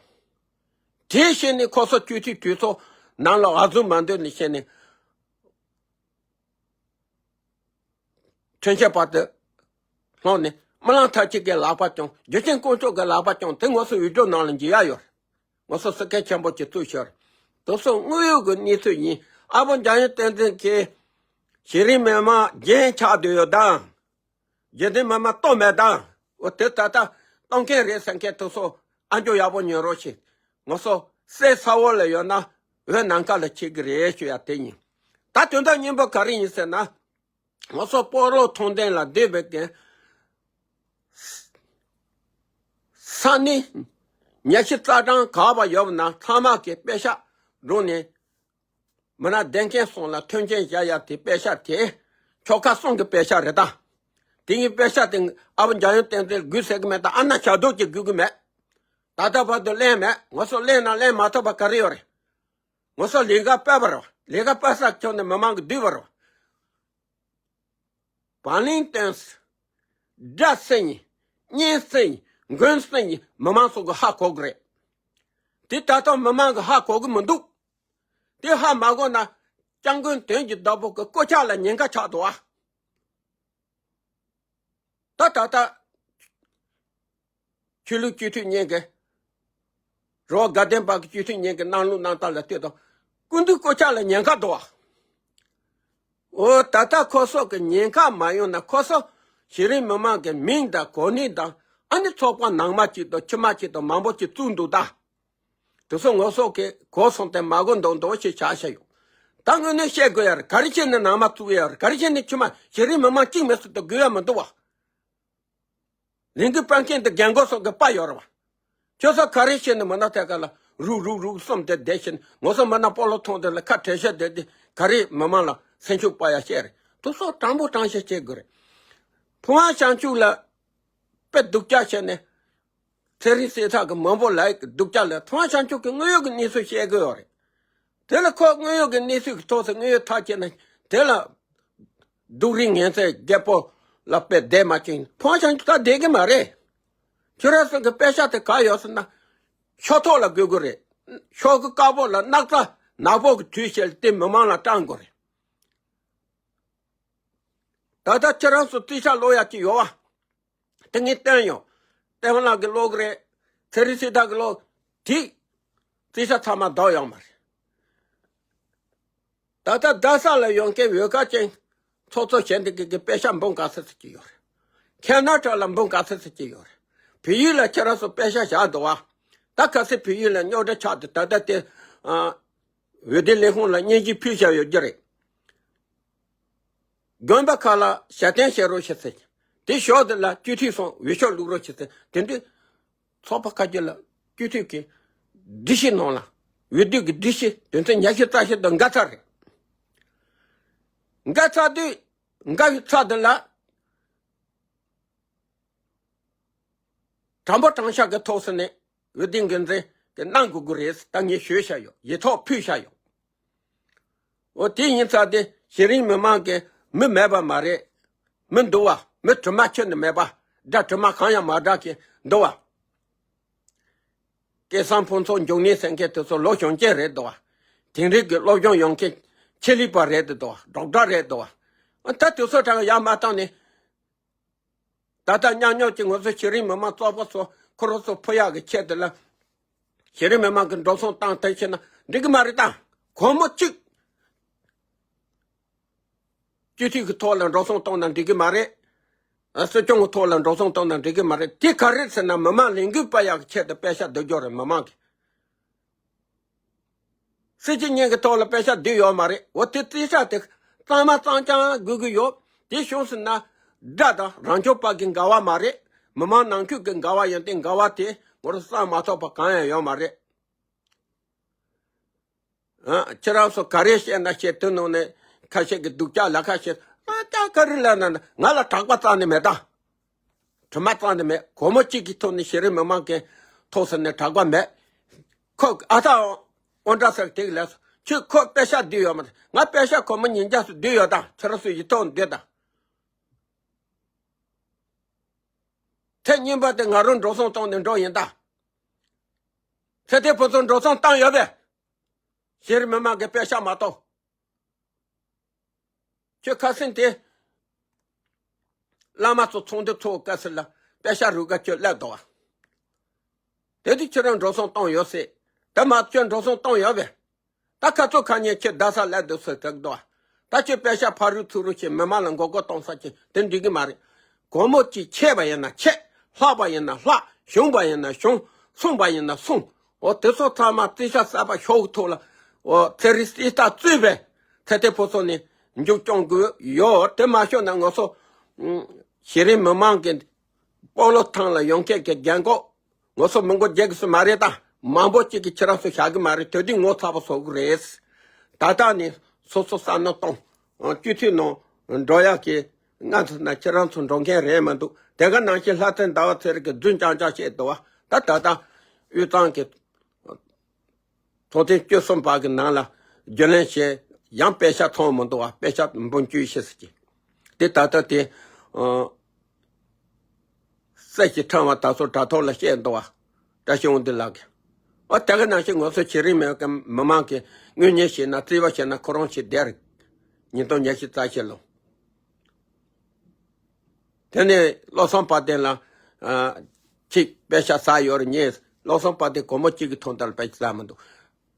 དེ་བྱས་ནས་ཁོ་ཚོ་སྤྱི་འཐུས་གྲོས་ཚོགས་ནང་ལ་འོ་ཟུག་མ་འདོད་ནས་བྱས་ནས། ཁྲིན་ཆེ་པ་དེ་ལྷོང་ནས་རྨི་ལམ་མཐའ་དཔྱོད་ཀྱི་ལག་པ་བརྐྱངས། རྒྱུ་ཆེན་དཀོན་མཆོག་གི་ལག་པ་བརྐྱངས། དེ་ངོ་སོ་བི་ཌིའོ་ནང་ལ་འཇུག་ཡ་ཡོད་རེད། ངོ་སོ་སི་ཀན་ཆེན་པོ་ཅིག་བཙུགས་ཤོར། དེ་ཚོ་དངོས་ཡོད་ཀྱི་གནས་ཚུལ་ཡིན། ཨ་བོ་འཇམ་དབྱངས་བསྟན་འཛིན་གྱིས་གཞི་རིམ་མི་མང་རྒྱན་ཆགས་བསྡད་ཡོད་དམ། རྒྱུན་ལྡན་མི་མང་གཏོང་མེད་དམ། འོ་དེ་ད་ལྟ་གཏོང་མཁན་རེད་ཟེར་མཁན་དེ་ཚོ་ཨ་མཆོག་ཡག་པོ་ཉོན་རོགས་བྱེད། ང་ཚོ་གསེར་ས་འོག་ལ་ཡོད་ན་འོད་ནམ་མཁའ་ལ་མཆེད་ཀྱི་རེད་ཞུ་ཡ་དེ་ཡིན། ད་དོན་དག་སྙིང་པོ་ག་རེ་ཡིན་ཟེར་ན། ང་ཚོ་སྤོ་ལོ་ཐོང་ལྡན་ལ་སྡོད་པའི་གི་ས་གནས་ཉ་ཤི་རྩ་གྲངས་ག་བ་ཡོད་ན་ཚང་མ་གི་པེ་ཤག་བསྒྲོན་ནས། མི་སྣ་བདེན་མཁན་སོང་ལ་མཐུན་རྐྱེན་བཞག་ཡ་དེ་པེ་ཤག་དེ་ཆོལ་ཁ་གསུམ་གྱི་པེ་ཤག་རེད་ད། དེ་ཡིན་པེ་ཤག་དེ་ཨ་བོ་འཇམ་དབྱངས་བསྟན་འཛིན་དགོས་ཟེར་གི་མེད། ད་ཨ་ན་ཞབས་རྡོ་གཅིག་དགོས་གི་མེད། ད་ལྟ་བར་དུ་ལེན་མེད། ང་ཚོ་ལེན་ན་ལེན་མ་ཐུབ་པ་ག་རེ་ཡོད་རེད། ང་ཚོ་ལས་ཀ་སྤེལ་བ་རེད། ལས་ཀ་སྤེལ་ས་ཁྱོན་ནས་མི་མང་གི་བསྡུས་པ་རེད། བག་ལེན་བཏོན། དགྲ་སུ་ཡིན། གཉེན་སུ་ཡིན། མགོན་སུ་ཡིན། མི་མང་ཚོ་གི་ཧ་གོ་གི་རེད། དེ་ད་ལྟ་མི་མང་གི་ཧ་གོ་གི་མི་འདུག་དེ་ཧ་མ་གོ་ན་སྐྱབས་མགོན་དོན་གྱི་བདག་པོ་གི་སྐུ་ཕྱག་ལ་ཉེན་ཁ་ཆགས་འདུག་ཨ། ད་ད་ལྟ་ཆོས་ལུགས་སྤྱི་འཐུས་གཉིས་ཀྱི་རོ་དགའ་ལྡན་པ་གི་སྤྱི་འཐུས་གཉིས་ཀྱི་གནང་ལུགས་གནང་སྟངས་ལ་ལྟོས་དང་། སྐུ་མདུན་སྐུ་ཕྱག་ལ་ཉེན་ཁ་འདུག་ཨ། འོ་ད་ལྟ་ཁོ་ཚོ་གི་ཉེན་ཁ་མ་ཡོང་ན་ཁོ་ཚོ་གཞི་རིམ་མི་མང་གི་མིང་དང་གོ་གནས་དང་ཨ་ནི་ཚོགས་པ་ནང་མ་གཅིག་དང་ཕྱི་མ་གཅིག་དང་མང་པོ་ཅིག་བཙུགས་འདུག་ད། དེ་ཚོ་ངོ་སོ་གི་གོ་སོང་སྟེ་མ་གོ་འདུག་འདུག་ཞེས་བྱ་བྱ་ཡོད། ད་དངོས་གནས་བཤད་དགོས་ཡ་རེད། ག་རེ་བྱས་ནས་ནང་མ་བཙུགས་ཡ་རེད། ག་རེ་བྱས་ནས་ཕྱི་མ་གཞི་རིམ་མི་མང་གཅིག་མེད་སུ་དུ་དགོས་ཡ་མི་འདུག་བ། ལས་འགུལ་སྤེལ་མཁན་དེ་རྒན་རྒོན་སོགས་ཀྱི་དཔའ་ཡོད་རེད་བ། ཁྱོད་ཚོ་ག་རེ་བྱས་ནས་མི་སྣ་ཐད་ཀ་ལ་རུག་རུག་རུག་གསུམ་དེ་བསྡད་བཞིན་ངོ་སོ་མི་སྣ་སྤོ་ལོ་ཐོང་དེ་ལ་ཁ་བྲལ་ཤ་བསྡད་དེ་ག་རེ་མི་མང་ལ་སེམས་ཤུགས་སྤར་ཡ་བཤད་རེད། དེ་ཚོ་དྲང་པོ་དྲང་བཤད་བྱེད་དགོས་རེད། ཕུན་དབང་བྱང་ཆུབ་ལ་དཔེ་སྡུག་ཅག་བྱས་ནས་ཚན་རིག་བསྲེས་ཐག་གི་མང་པོ་ལ་སྡུག་ཅག་ལ་ཕུན་དབང་བྱང་ཆུབ་ཀྱི་དངོས་ཡོད་ཀྱི་གནས་ཚུལ་བཤད་དགོས་ཡོད་རེད། དེ་ལ་ཁོ་དངོས་ཡོད་ཀྱི་གནས་ཚུལ་གྱི་ཐོག་ཏུ་དངོས་ཡོད་ཐག་བཅད་ན་དེ་ལ་སྡུག་རིགས་ངན་ཚད་རྒད་པོ་ལ་དཔེ་བསྡད་མ་བཅུག་ཕོ་བྲང་གི་ད་བསྡད་གི་མ་རེད། ཁྱོད་རང་ཚོ་གི་པེ་ཤག་དེ་ག་ཡོད་ཟེར་ན་ཤོག་ཐོག་ལ་དགོས་དགོས་རེད། ཤོག་གུ་དཀར་པོ་ལ་སྣག་ཚ་ནག་པོ་གི་དུས་བཤལ་དེ་མི་མང་ལ་སྤྲང་དགོས་རེད། ད་ལྟ་ཁྱེད་རང་ཚོ་རྩིས་ཆ་ཀློག་ཡག་ཅིག་ཡོད་བ། དེ་ངས་བསྟན་ཡོང་། བསྟན་ལགས་ཀྱི་ཀློག་རེད། ཚེ་རིང་སྲིད་ཐར་གྱི་ཀློག་དེ། རྩིས་ཆ་ཚང་མ་ལྡོག་ཡོང་མ་རེད། ད་ལྟ་རྡ་ས་ལ་ཡོང་མཁན་འོས་ཀ་ཅན་ཚོགས་གཙོ་བྱས་འདི་གི་གི་པེ་ཤག་འབུམ་ག་ཚོད་ཟེར་གྱི་ཡོད་རེད། ཁེ་ན་ཊ་ལ་འབུམ་ག་ཚོད་ཟེར་གྱི་ཡོད་རེད། བལ་ཡུལ་ལ་ཁྱེད་རང་ཚོ་པེ་ཤག་བཞག་འདུག་བ། ད་ག་ཚོད་བལ་ཡུལ་ལ་རྙོག་དྲ་ཆགས་འདུག་ད་ལྟ་དེ། འོས་བསྡུ་ལས་ཁུངས་ལ་སྙན་ཞུ་ཕུལ་བཞག་ཡོད་རྒྱུ་རེད། དགོན་པ་ཁག་ལ་ཞལ་བསྟན་བྱེད་རོགས་ཞེས་ཟེར། དེ་ཞོར་དུ་ལ་སྤྱི་འཐུས་སོང་འོས་ཤོག་བླུག་རོགས་ཞེས་ཟེར། དེ་འདྲའི་ཚོགས་པ་ཁག་ཅིག་ལ་སྤྱི་འཐུས་ཀྱི་སྒྲིག་གཞི་ནང་ལ་འོས་བསྡུ་གི་སྒྲིག་གཞི་དོན་ཚན་ཉི་ཤུ་རྩ་བཞི་དང་འགལ་ཚར་རེད། འགལ་ཚར་དུས་འགལ་བའི་ཚར་དུ་ལ། དྲང་པོ་དྲང་བཞག་གི་ཐོག་སུ་ནས་འོས་བསྡུ་འགན་འཛིན་གྱི་གནང་དགོས་ཀྱི་རེད། ད་ངས་ཞུས་བཞག་ཡོད། ཡིག་ཐོག་ཕུལ་བཞག་ཡོད། འོ་དེ་ཡིན་ཙང་དེ་གཞི་རིམ་མི་མང་གི་མི་མེད་པ་མ་རེད། མི་འདུག་བ། མི་དྲི་མ་ཁྱོན་ནས་མེད་པ། དགྲ་དྲི་མ་གང་ཡང་མ་བསྒྲགས་ཀྱི་འདུག་བ། སྐལ་བཟང་ཕུན་ཚོགས་འབྱུང་གནས་ཟེར་མཁན་དེ་ཚོ་ལོ་གཞོན་སྐྱེས་རེད་འདུག་བ། དེང་རབས་ཀྱི་སློབ་སྦྱོང་ཡོང་མཁན་ཆེད་ལས་པ་རེད་འདུག་བ། ཌོག་ཊར་རེད་འདུག་བ། ད་དེ་ཚོ་གྲངས་ཡར་མ་བཏང་ནས། ད་ལྟ་ཉག་ཉོག་ཅིག་ང་ཚོ་གཞི་རིམ་མི་མང་གཙོ་པོ་ཚོ་ཁོ་རང་ཚོ་ཕུད་ཡག་གི་ཆེད་དུ་ལ། གཞི་རིམ་མི་མང་གི་འགྲོ་སོང་བཏང་ཐལ་ཆེ་ན་འགྲིག་གི་མ་རེད་ད། སྒོར་མོ་གཅིག་སྤྱི་འཐུས་ཀྱི་ཐོག་ལ་འགྲོ་སོང་བཏང་ན་འགྲིག་གི་མ་རེད། ཨ། སྲིད་སྐྱོང་གི་ཐོག་ལ་འགྲོ་སོང་བཏང་ན་འགྲིག་གི་མ་རེད། དེ་ག་རེད་ཟེར་ན་མི་མང་ལས་འགུལ་སྤེལ་ཡག་གི་ཆེད་དུ་པེ་ཤག་བསྡུ་རྒྱུ་རེད། མི་མང་གི། སྲིད་སྤྱི་གཉིས་ཀྱི་ཐོག་ལ་པེ་ཤག་བསྡུས་ཡོད་མ་རེད། འོ་དེ་རྩིས་ཆ་དེ་ གཙང་མ་གཙང་རྐྱང་དགོས་ཀྱི་ཡོད། དེ་བྱུང་ཟིན་ན་དགྲ་དང་རང་སྐྱོང་པ་གི་འགལ་བ་མ་རེད། མི་མང་ནང་ཁུལ་གྱི་འགལ་བ་ཡིན་ཏེ། འགལ་བ་དེ་ངོ་ར་བསམ་མ་ཐུབ་པ་གང་ཡང་ཡོད་མ་རེད། ཨ། ཁྱེད་རང་ཚོ་ག་རེ་བཤད་ན་བཤད། དེ་ནང་ནས་ཁ་ཤས་ཀྱིས་སྡུག་ཅག་ལབ་ཁ་ཤས། ཨ་ཅག་ག་རེ་ལབ་ན་ན། ང་ལ་གྲགས་པ་རྩ་ནས་མེད་ད། དྲི་མ་རྩ་ནས་མེད། སྒོར་མོ་གཅིག་གི་ཐོག་ནས་གཞི་རིམ་མི་མང་གི་ཐོག་ཟེར་ནས་གྲགས་པ་མེད། ཁོ་ཨ་ཐ་ཨོ་འདྲ་ཟེར་དེ་གི་ལས་སོ། ཁྱོད་ཁོ་པེ་ཤ་བསྡུས་ཡོད་མ་རེད། ང་པེ་ཤ་སྒོར་མོ་ཉིས་བརྒྱ་ཙམ་བསྡུས་ཡོད་ད། ཁྱེད་རང་ཚོ་ཡིག་ཐོག་བསྡུས་ད། ཚེ་སྔོན་པ་དེ་ང་རང་འགྲོ་སོང་བཏང་ནས་འགྲོ་ཡིན་ད། ཚེ་དེ་ཕོ་ཚོ་འགྲོ་སོང་བཏང་ཡོད་པས། གཞི་རིམ་མི་མང་གི་པེ་ཤ་མ་གཏོགས། ཁྱོད་ཁ་སེང་དེ། བླ་མ་ཚོ་ཚོགས་འདུ་ཚོགས་སྐབས་སུ་ལ་པེ་ཤ་རུ་ག་ཁྱོད་སླེབས་འདུག་བ། དེ་དུས་ཁྱོད་རང་འགྲོ་སོང་བཏང་ཡོད་སྲིད། ད་མ་ཁྱོད་འགྲོ་སོང་བཏང་ཡོད་པས། ད་ཁ་ཚོ་ཁ་ཉེ་ཁྱོད་རྡ་ས་སླེབས་འདུག་ཟེར་གི་འདུག་བ། ད་ཁྱོད་པེ་ཤ་ཕ་རུ་ཚུ་རུ་ཁྱོད་མི་མང་ལ་མགོ་སྐོར་གཏོང་ས་ཁྱོད་དེ་འགྲིག་གི་མ་རེད། སྒོར་མོ་གཅིག་ཆད་པ་ཡིན་ན་ཆད། ལྷག་པ་ཡིན་ན་ལྷག། ཞུམ་པ་ཡིན་ན་ཞུམ། སོང་པ་ཡིན་ན་སོང་། འོ་དེ་ཚོ་ཚང་མ་རྩིས་ཆ་གསར་པ་ཤོག་ཐོག་ལ། འོ་ཚེ་རིང་རྩིས་རྟགས་བཙུགས་པའི་ཚེ་ཐེ་ཕོ་ཚོ་ནས་མཇུག་སྐྱོང་དགོས་ཡོད། དེ་མ་ཤོག་ན་ང་ཚོ་གཞི་རིམ་མི་མང་གི་སྤོ་ལོ་ཐང་ལ་ཡོང་མཁན་གྱི་རྒན་གོག་ང་ཚོ་མི་མགོ་རྒྱག་གི་སུ་མ་རེད་ད། མང་པོ་གཅིག་གིས་ཁྱེད་རང་ཚོ་བཞག་གི་མ་རེད། དེ་དུས་ངོ་ཚ་པོ་བཟོ་གི་རེད། ད་ལྟ་ནས་སོ་སོ་བསམ་བློ་གཏོང་། སྤྱི་འཐུས་ནང་འགྲོ་ཡག་གི་ང་ཚོ་ན་ཁྱེད་རང་ཚོ་འགྲོ་མཁན་རེད་མི་འདུག་དེ་ག་ནང་བཞིན་ལྷ་རྩེ་ཟླ་བ་ཚེ་རིང་གིས་རྫུན་རྐྱང་རྐྱང་བཤད་འདུག་བ། ད་ད་ལྟ་དབུས་གཙང་གི་ཚོགས་ཐེངས་བཅུ་གསུམ་པ་གི་ནང་ལ་རྒྱུན་ལས་བྱས། ཡང་པེ་ཤ་ཐོན་མི་འདུག་བ། པེ་ཤ་འབུམ་བཅུ་བཞི་ཟེར་གྱི། དེ་ད་ལྟ་དེ་ཨ་གསེར་གྱི་ཕྲེང་བ་ད་ཚོ་དྲ་ཐོག་ལ་བཤད་འདུག་བ། བཀྲ་ཤིས་དབང་འདུས་ལགས་ཀྱིས། འོ་དེ་ག་ནང་བཞིན་ང་ཚོ་གཞི་རིམ་མི་མང་གི་མི་མང་གི་དངོས་གནས་བཤད་ན་རྩིས་པ་བྱས་ན་ཁོ་རང་ཞིག་བསྡད་རེད། ཉིས་སྟོང་ཉི་ཤུ་རྩ་བཞི་ལོ། དེ་ནས་བློ་བཟང་དཔལ་ལྡན་ལ་ཨ་གཅིག་པེ་ཤ་ཟ་ཡོད་རེད། ངས་བློ་བཟང་དཔལ་ལྡན་སྒོར་མོ་གཅིག་གི་ཐོག་ནས་པེ་ཤ་ཟ་མི་འདུག་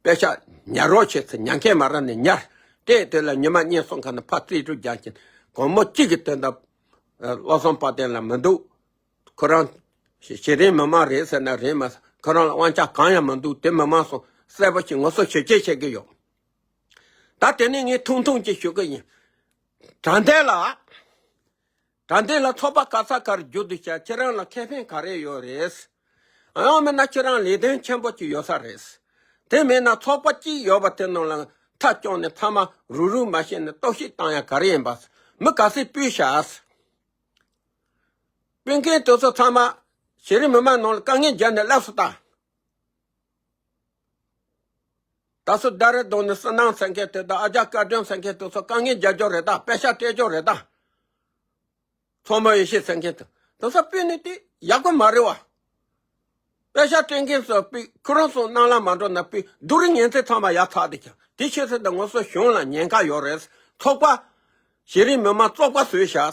པེ་ཤ་ཉར་རོགས་བྱེད་ཟེར། ཉར་མཁན་མ་རག་ནས་ཉར། དེ་དེ་ལ་ཉི་མ་གཉིས་གསུམ་ག་ནས་ཕར་རྩིས་སྤྲོད་རྒྱག་གིན། སྒོར་མོ་གཅིག་གི་དོན་དུ་ཨ་བློ་བཟང་དཔལ་ལྡན་ལ་མི་འདུག་ཁོ་རང་གཞི་རིམ་མི་མང་རེད་ཟེར་ན་རེད་མ། ཁོ་རང་ལ་དབང་ཆ་གང་ཡང་མི་འདུག་དེ་མི་མང་སོང་གསལ་པོ་ཞིག་ངོ་སོ་ཞིབ་དཔྱད་བྱེད་ཀྱི་ཡོད། ད་དེ་ནས་ངས་ཐུང་ཐུང་ཅིག་ཞུ་གི་ཡིན། དྲང་བདེན་ལ། དྲང་བདེན་ལ་ཚོགས་པ་ག་ས་གར་རྒྱུ་འདུག་ཤག་ཁྱེད་རང་ལ་ཁེ་ཕན་ག་རེ་ཡོད་རེད། ཡང་མིན་ན་ཁྱེད་རང་ལས་དོན་ཆེན་པོ་ཅིག་ཡོད་ས་རེད། དེ་མིན་ན་ཚོགས་པ་གཅིག་ཡོད་པ་དེ་ནང་ལ་མཐའ་སྐྱོང་ནས་ཚང་མ་རུག་རུག་མ་བཤད་ནས་རྟོག་ཞིབ་བཏང་ཡ་ག་རེ་ཡིན་པ། མི་ག་ཚོད་སྤུས་བཞག་སྤུན་ཀན་དེ་ཚོ་ཚང་མ་གཞི་རིམ་མི་མང་ནང་ལ་དཀའ་ངལ་རྒྱབ་ནས་སླེབས་སོང་ད། ད་སུ་ད་རེ་གདོང་ནས་སུ་ནང་ཟེར་མཁན་དེ་དང་ཨ་ཅག་བཀའ་དྲིན་ཟེར་མཁན་དེ་ཚོ་དཀའ་ངལ་རྒྱག་རྒྱུ་རེད་ད། པེ་ཤ་སྤྲད་རྒྱུ་རེད་ད། ཚོགས་མི་ཡེ་ཤེས་ཟེར་མཁན་དེ་དེ་ཚོ་སྤུས་ནས་དེ་ཡག་པོ་མ་རེད་བ། པེ་ཤ་སྤྲད་མཁན་ཚོ་སྤུས་ཁོ་རང་ཚོ་ནང་ལ་མ་འགྲོ་ན་སྤུས་སྡུག་རུ་ངན་ཚད་ཚང་མ་ཡར་ཚར་དེ་ཀྱང་དེ་ཆོས་ཚད་དང་ངོ་སོ་གཞུང་ལ་ཉེན་ཁ་ཡོད་རེད། ཚོགས་པ་གཞི་རིམ་མི་མང་བཙོག་པ་བཟོས་བཞག་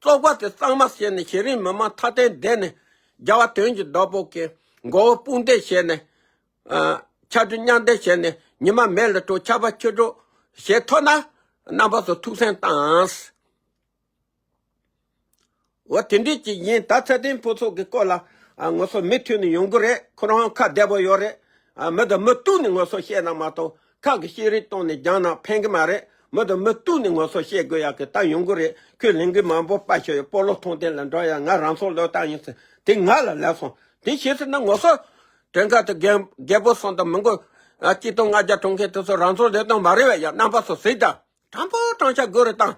བཙོག་པ་དེ་གཙང་མ་བྱས་ནས་གཞི་རིམ་མི་མང་མཐའ་བརྟན་བསྡད་ནས་རྒྱལ་བ་དོན་གྱི་བདག་པོ་གི་མགོ་བོ་དཔུང་འདེགས་བྱས་ནས། ཨ། ཕྱག་གྲུ་མཉམ་འདེགས་བྱས་ནས་ཉི་མ་མེ་ལ་འགྲོ་ཆར་པ་ཆུ་འགྲོ་བྱེད་ཐུབ་ན་རྣམ་པ་ཚོ་ཐུགས་སེམས་བཏང་། འོ་དེ་འདྲས་ཅིག་ཡིན། ད་ཚེ་བརྟན་ཕུན་ཚོགས་ཀྱི་སྐོར་ལ་ཨ་ང་ཚོ་མུ་མཐུད་ནས་ཡོང་གི་རེད། ཁོ་རང་ཁ་བདེ་པོ་ཡོད་རེད། ཨ་མི་དང་མི་གཏུག་ནས་ང་ཚོ་བཤད་ན་མ་གཏོགས་ཁ་གི་ཤེས་རིག་གཏོང་ནས་སྦྱང་ན་ཕན་གི་མ་རེད། མི་དང་མི་གཏུག་ནས་ང་ཚོ་བཤད་དགོས་ཡག་གི་ད་ཡོང་གི་རེད། ཁོས་ལས་འགུལ་མང་པོ་སྤེལ་ཤོག་ཡོད། སྤོ་ལོ་ཐོང་ཐེངས་ལ་འགྲོ་ཡ་ང་རང་ཚོ་ལོ་བཏང་ཡིན་ཟེར་དེ་ང་ལ་ལབ་སོང་། དེ་བྱས་ཟེར་ན་ང་ཚོ་དོན་ཁ་དེ་རྒན་རྒད་པོ་སོང་དང་མི་མགོ་ཨ་གཅིག་སྟོང་ལྔ་བརྒྱ་གྲོངས་མཁན་དེ་ཚོ་རང་ཚོ་ལས་དོན་མ་རེད་བས། ཡ་རྣམ་པ་ཚོ་གཟིགས་དང་དྲང་པོ་དྲང་བཞག་དགོས་རེད་དང་།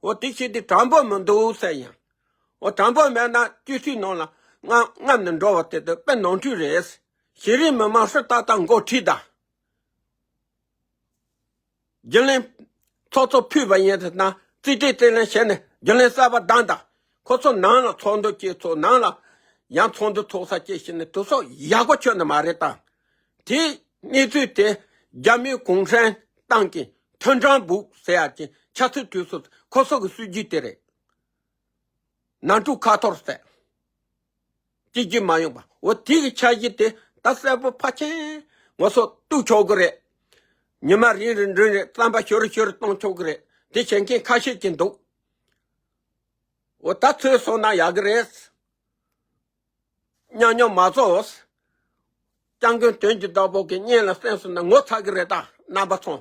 འོ་དེ་བྱས་དེ་དྲང་པོ་མི་འདུག་ཟེར་ཡང་། འོ་དྲང་པོ་མེད་ན་སྤྱི་འཐུས་ནང་ལ་རྔམ་རྔམ་ནས་འགྲོ་བ་དེ་དེ་དཔེ་ནོར་འཁྲུལ་རེད། གཞི་རིམ་མི་མང་སུ་ཏག་ཏག་མགོ་ཁྲིད་དང་། རྒྱུན་ལས་ཚོགས་གཙོ་ཕུད་པ་ཡིན་ཟེར་ན་རྩིས་སྤྲོད་རྩིས་ལེན་བྱས་ནས་རྒྱུན་ལས་གསར་པ་བདམས་དང་། ཁོ་ཚོ་ནང་ལ་ཚོགས་འདུ་སྐྱེལ་ཚོགས་ནང་ལ་ཡང་ཚོགས་འདུ་ཚོགས་ས་སྐྱེལ་བྱས་ནས་དེ་ཚོ་ཡག་པོ་ཁྱོན་ནས་མ་རེད་དང་། དེ་གནས་ཚུལ་དེ་རྒྱ་མིའི་གུང་ཁྲན་ཏང་གི་མཐུན་གྲངས་འབུག་ཟེར་ཡག་གི་ཆབ་སྲིད་གྲོས་ཚོགས་ཁོ་ཚོ་གི་སྲིད་ཇུས་དེ་རེད། ནང་འཁྲུག་ཁ་འཐོར་ཟེར། གཅིག་གིས་མ་ཡོང་པ། འོ་དེ་གི་འཆར་གཞི་དེ་ད་གསལ་པོ་ཕལ་ཆེར་ང་ཚོ་གཏུག་ཆོག་གི་རེད། ཉི་མ་རིང་རིང་རིང་རིང་རྩམ་པ་ཤོར་ཤོར་གཏོང་ཆོག་གི་རེད། དེ་བྱེད་མཁན་ཁ་ཤས་ཀྱི་འདུག་འོ་ད་ཚོད་སོང་ན་ཡག་གི་རེད། ཉམས་མྱོང་མ་རྫོགས། སྐྱབས་མགོན་དོན་གྱི་བདག་པོ་གི་སྙན་ལ་གསན་སོང་ན་ངོ་ཚ་གི་རེད་ད་རྣམ་པ་ཚོ།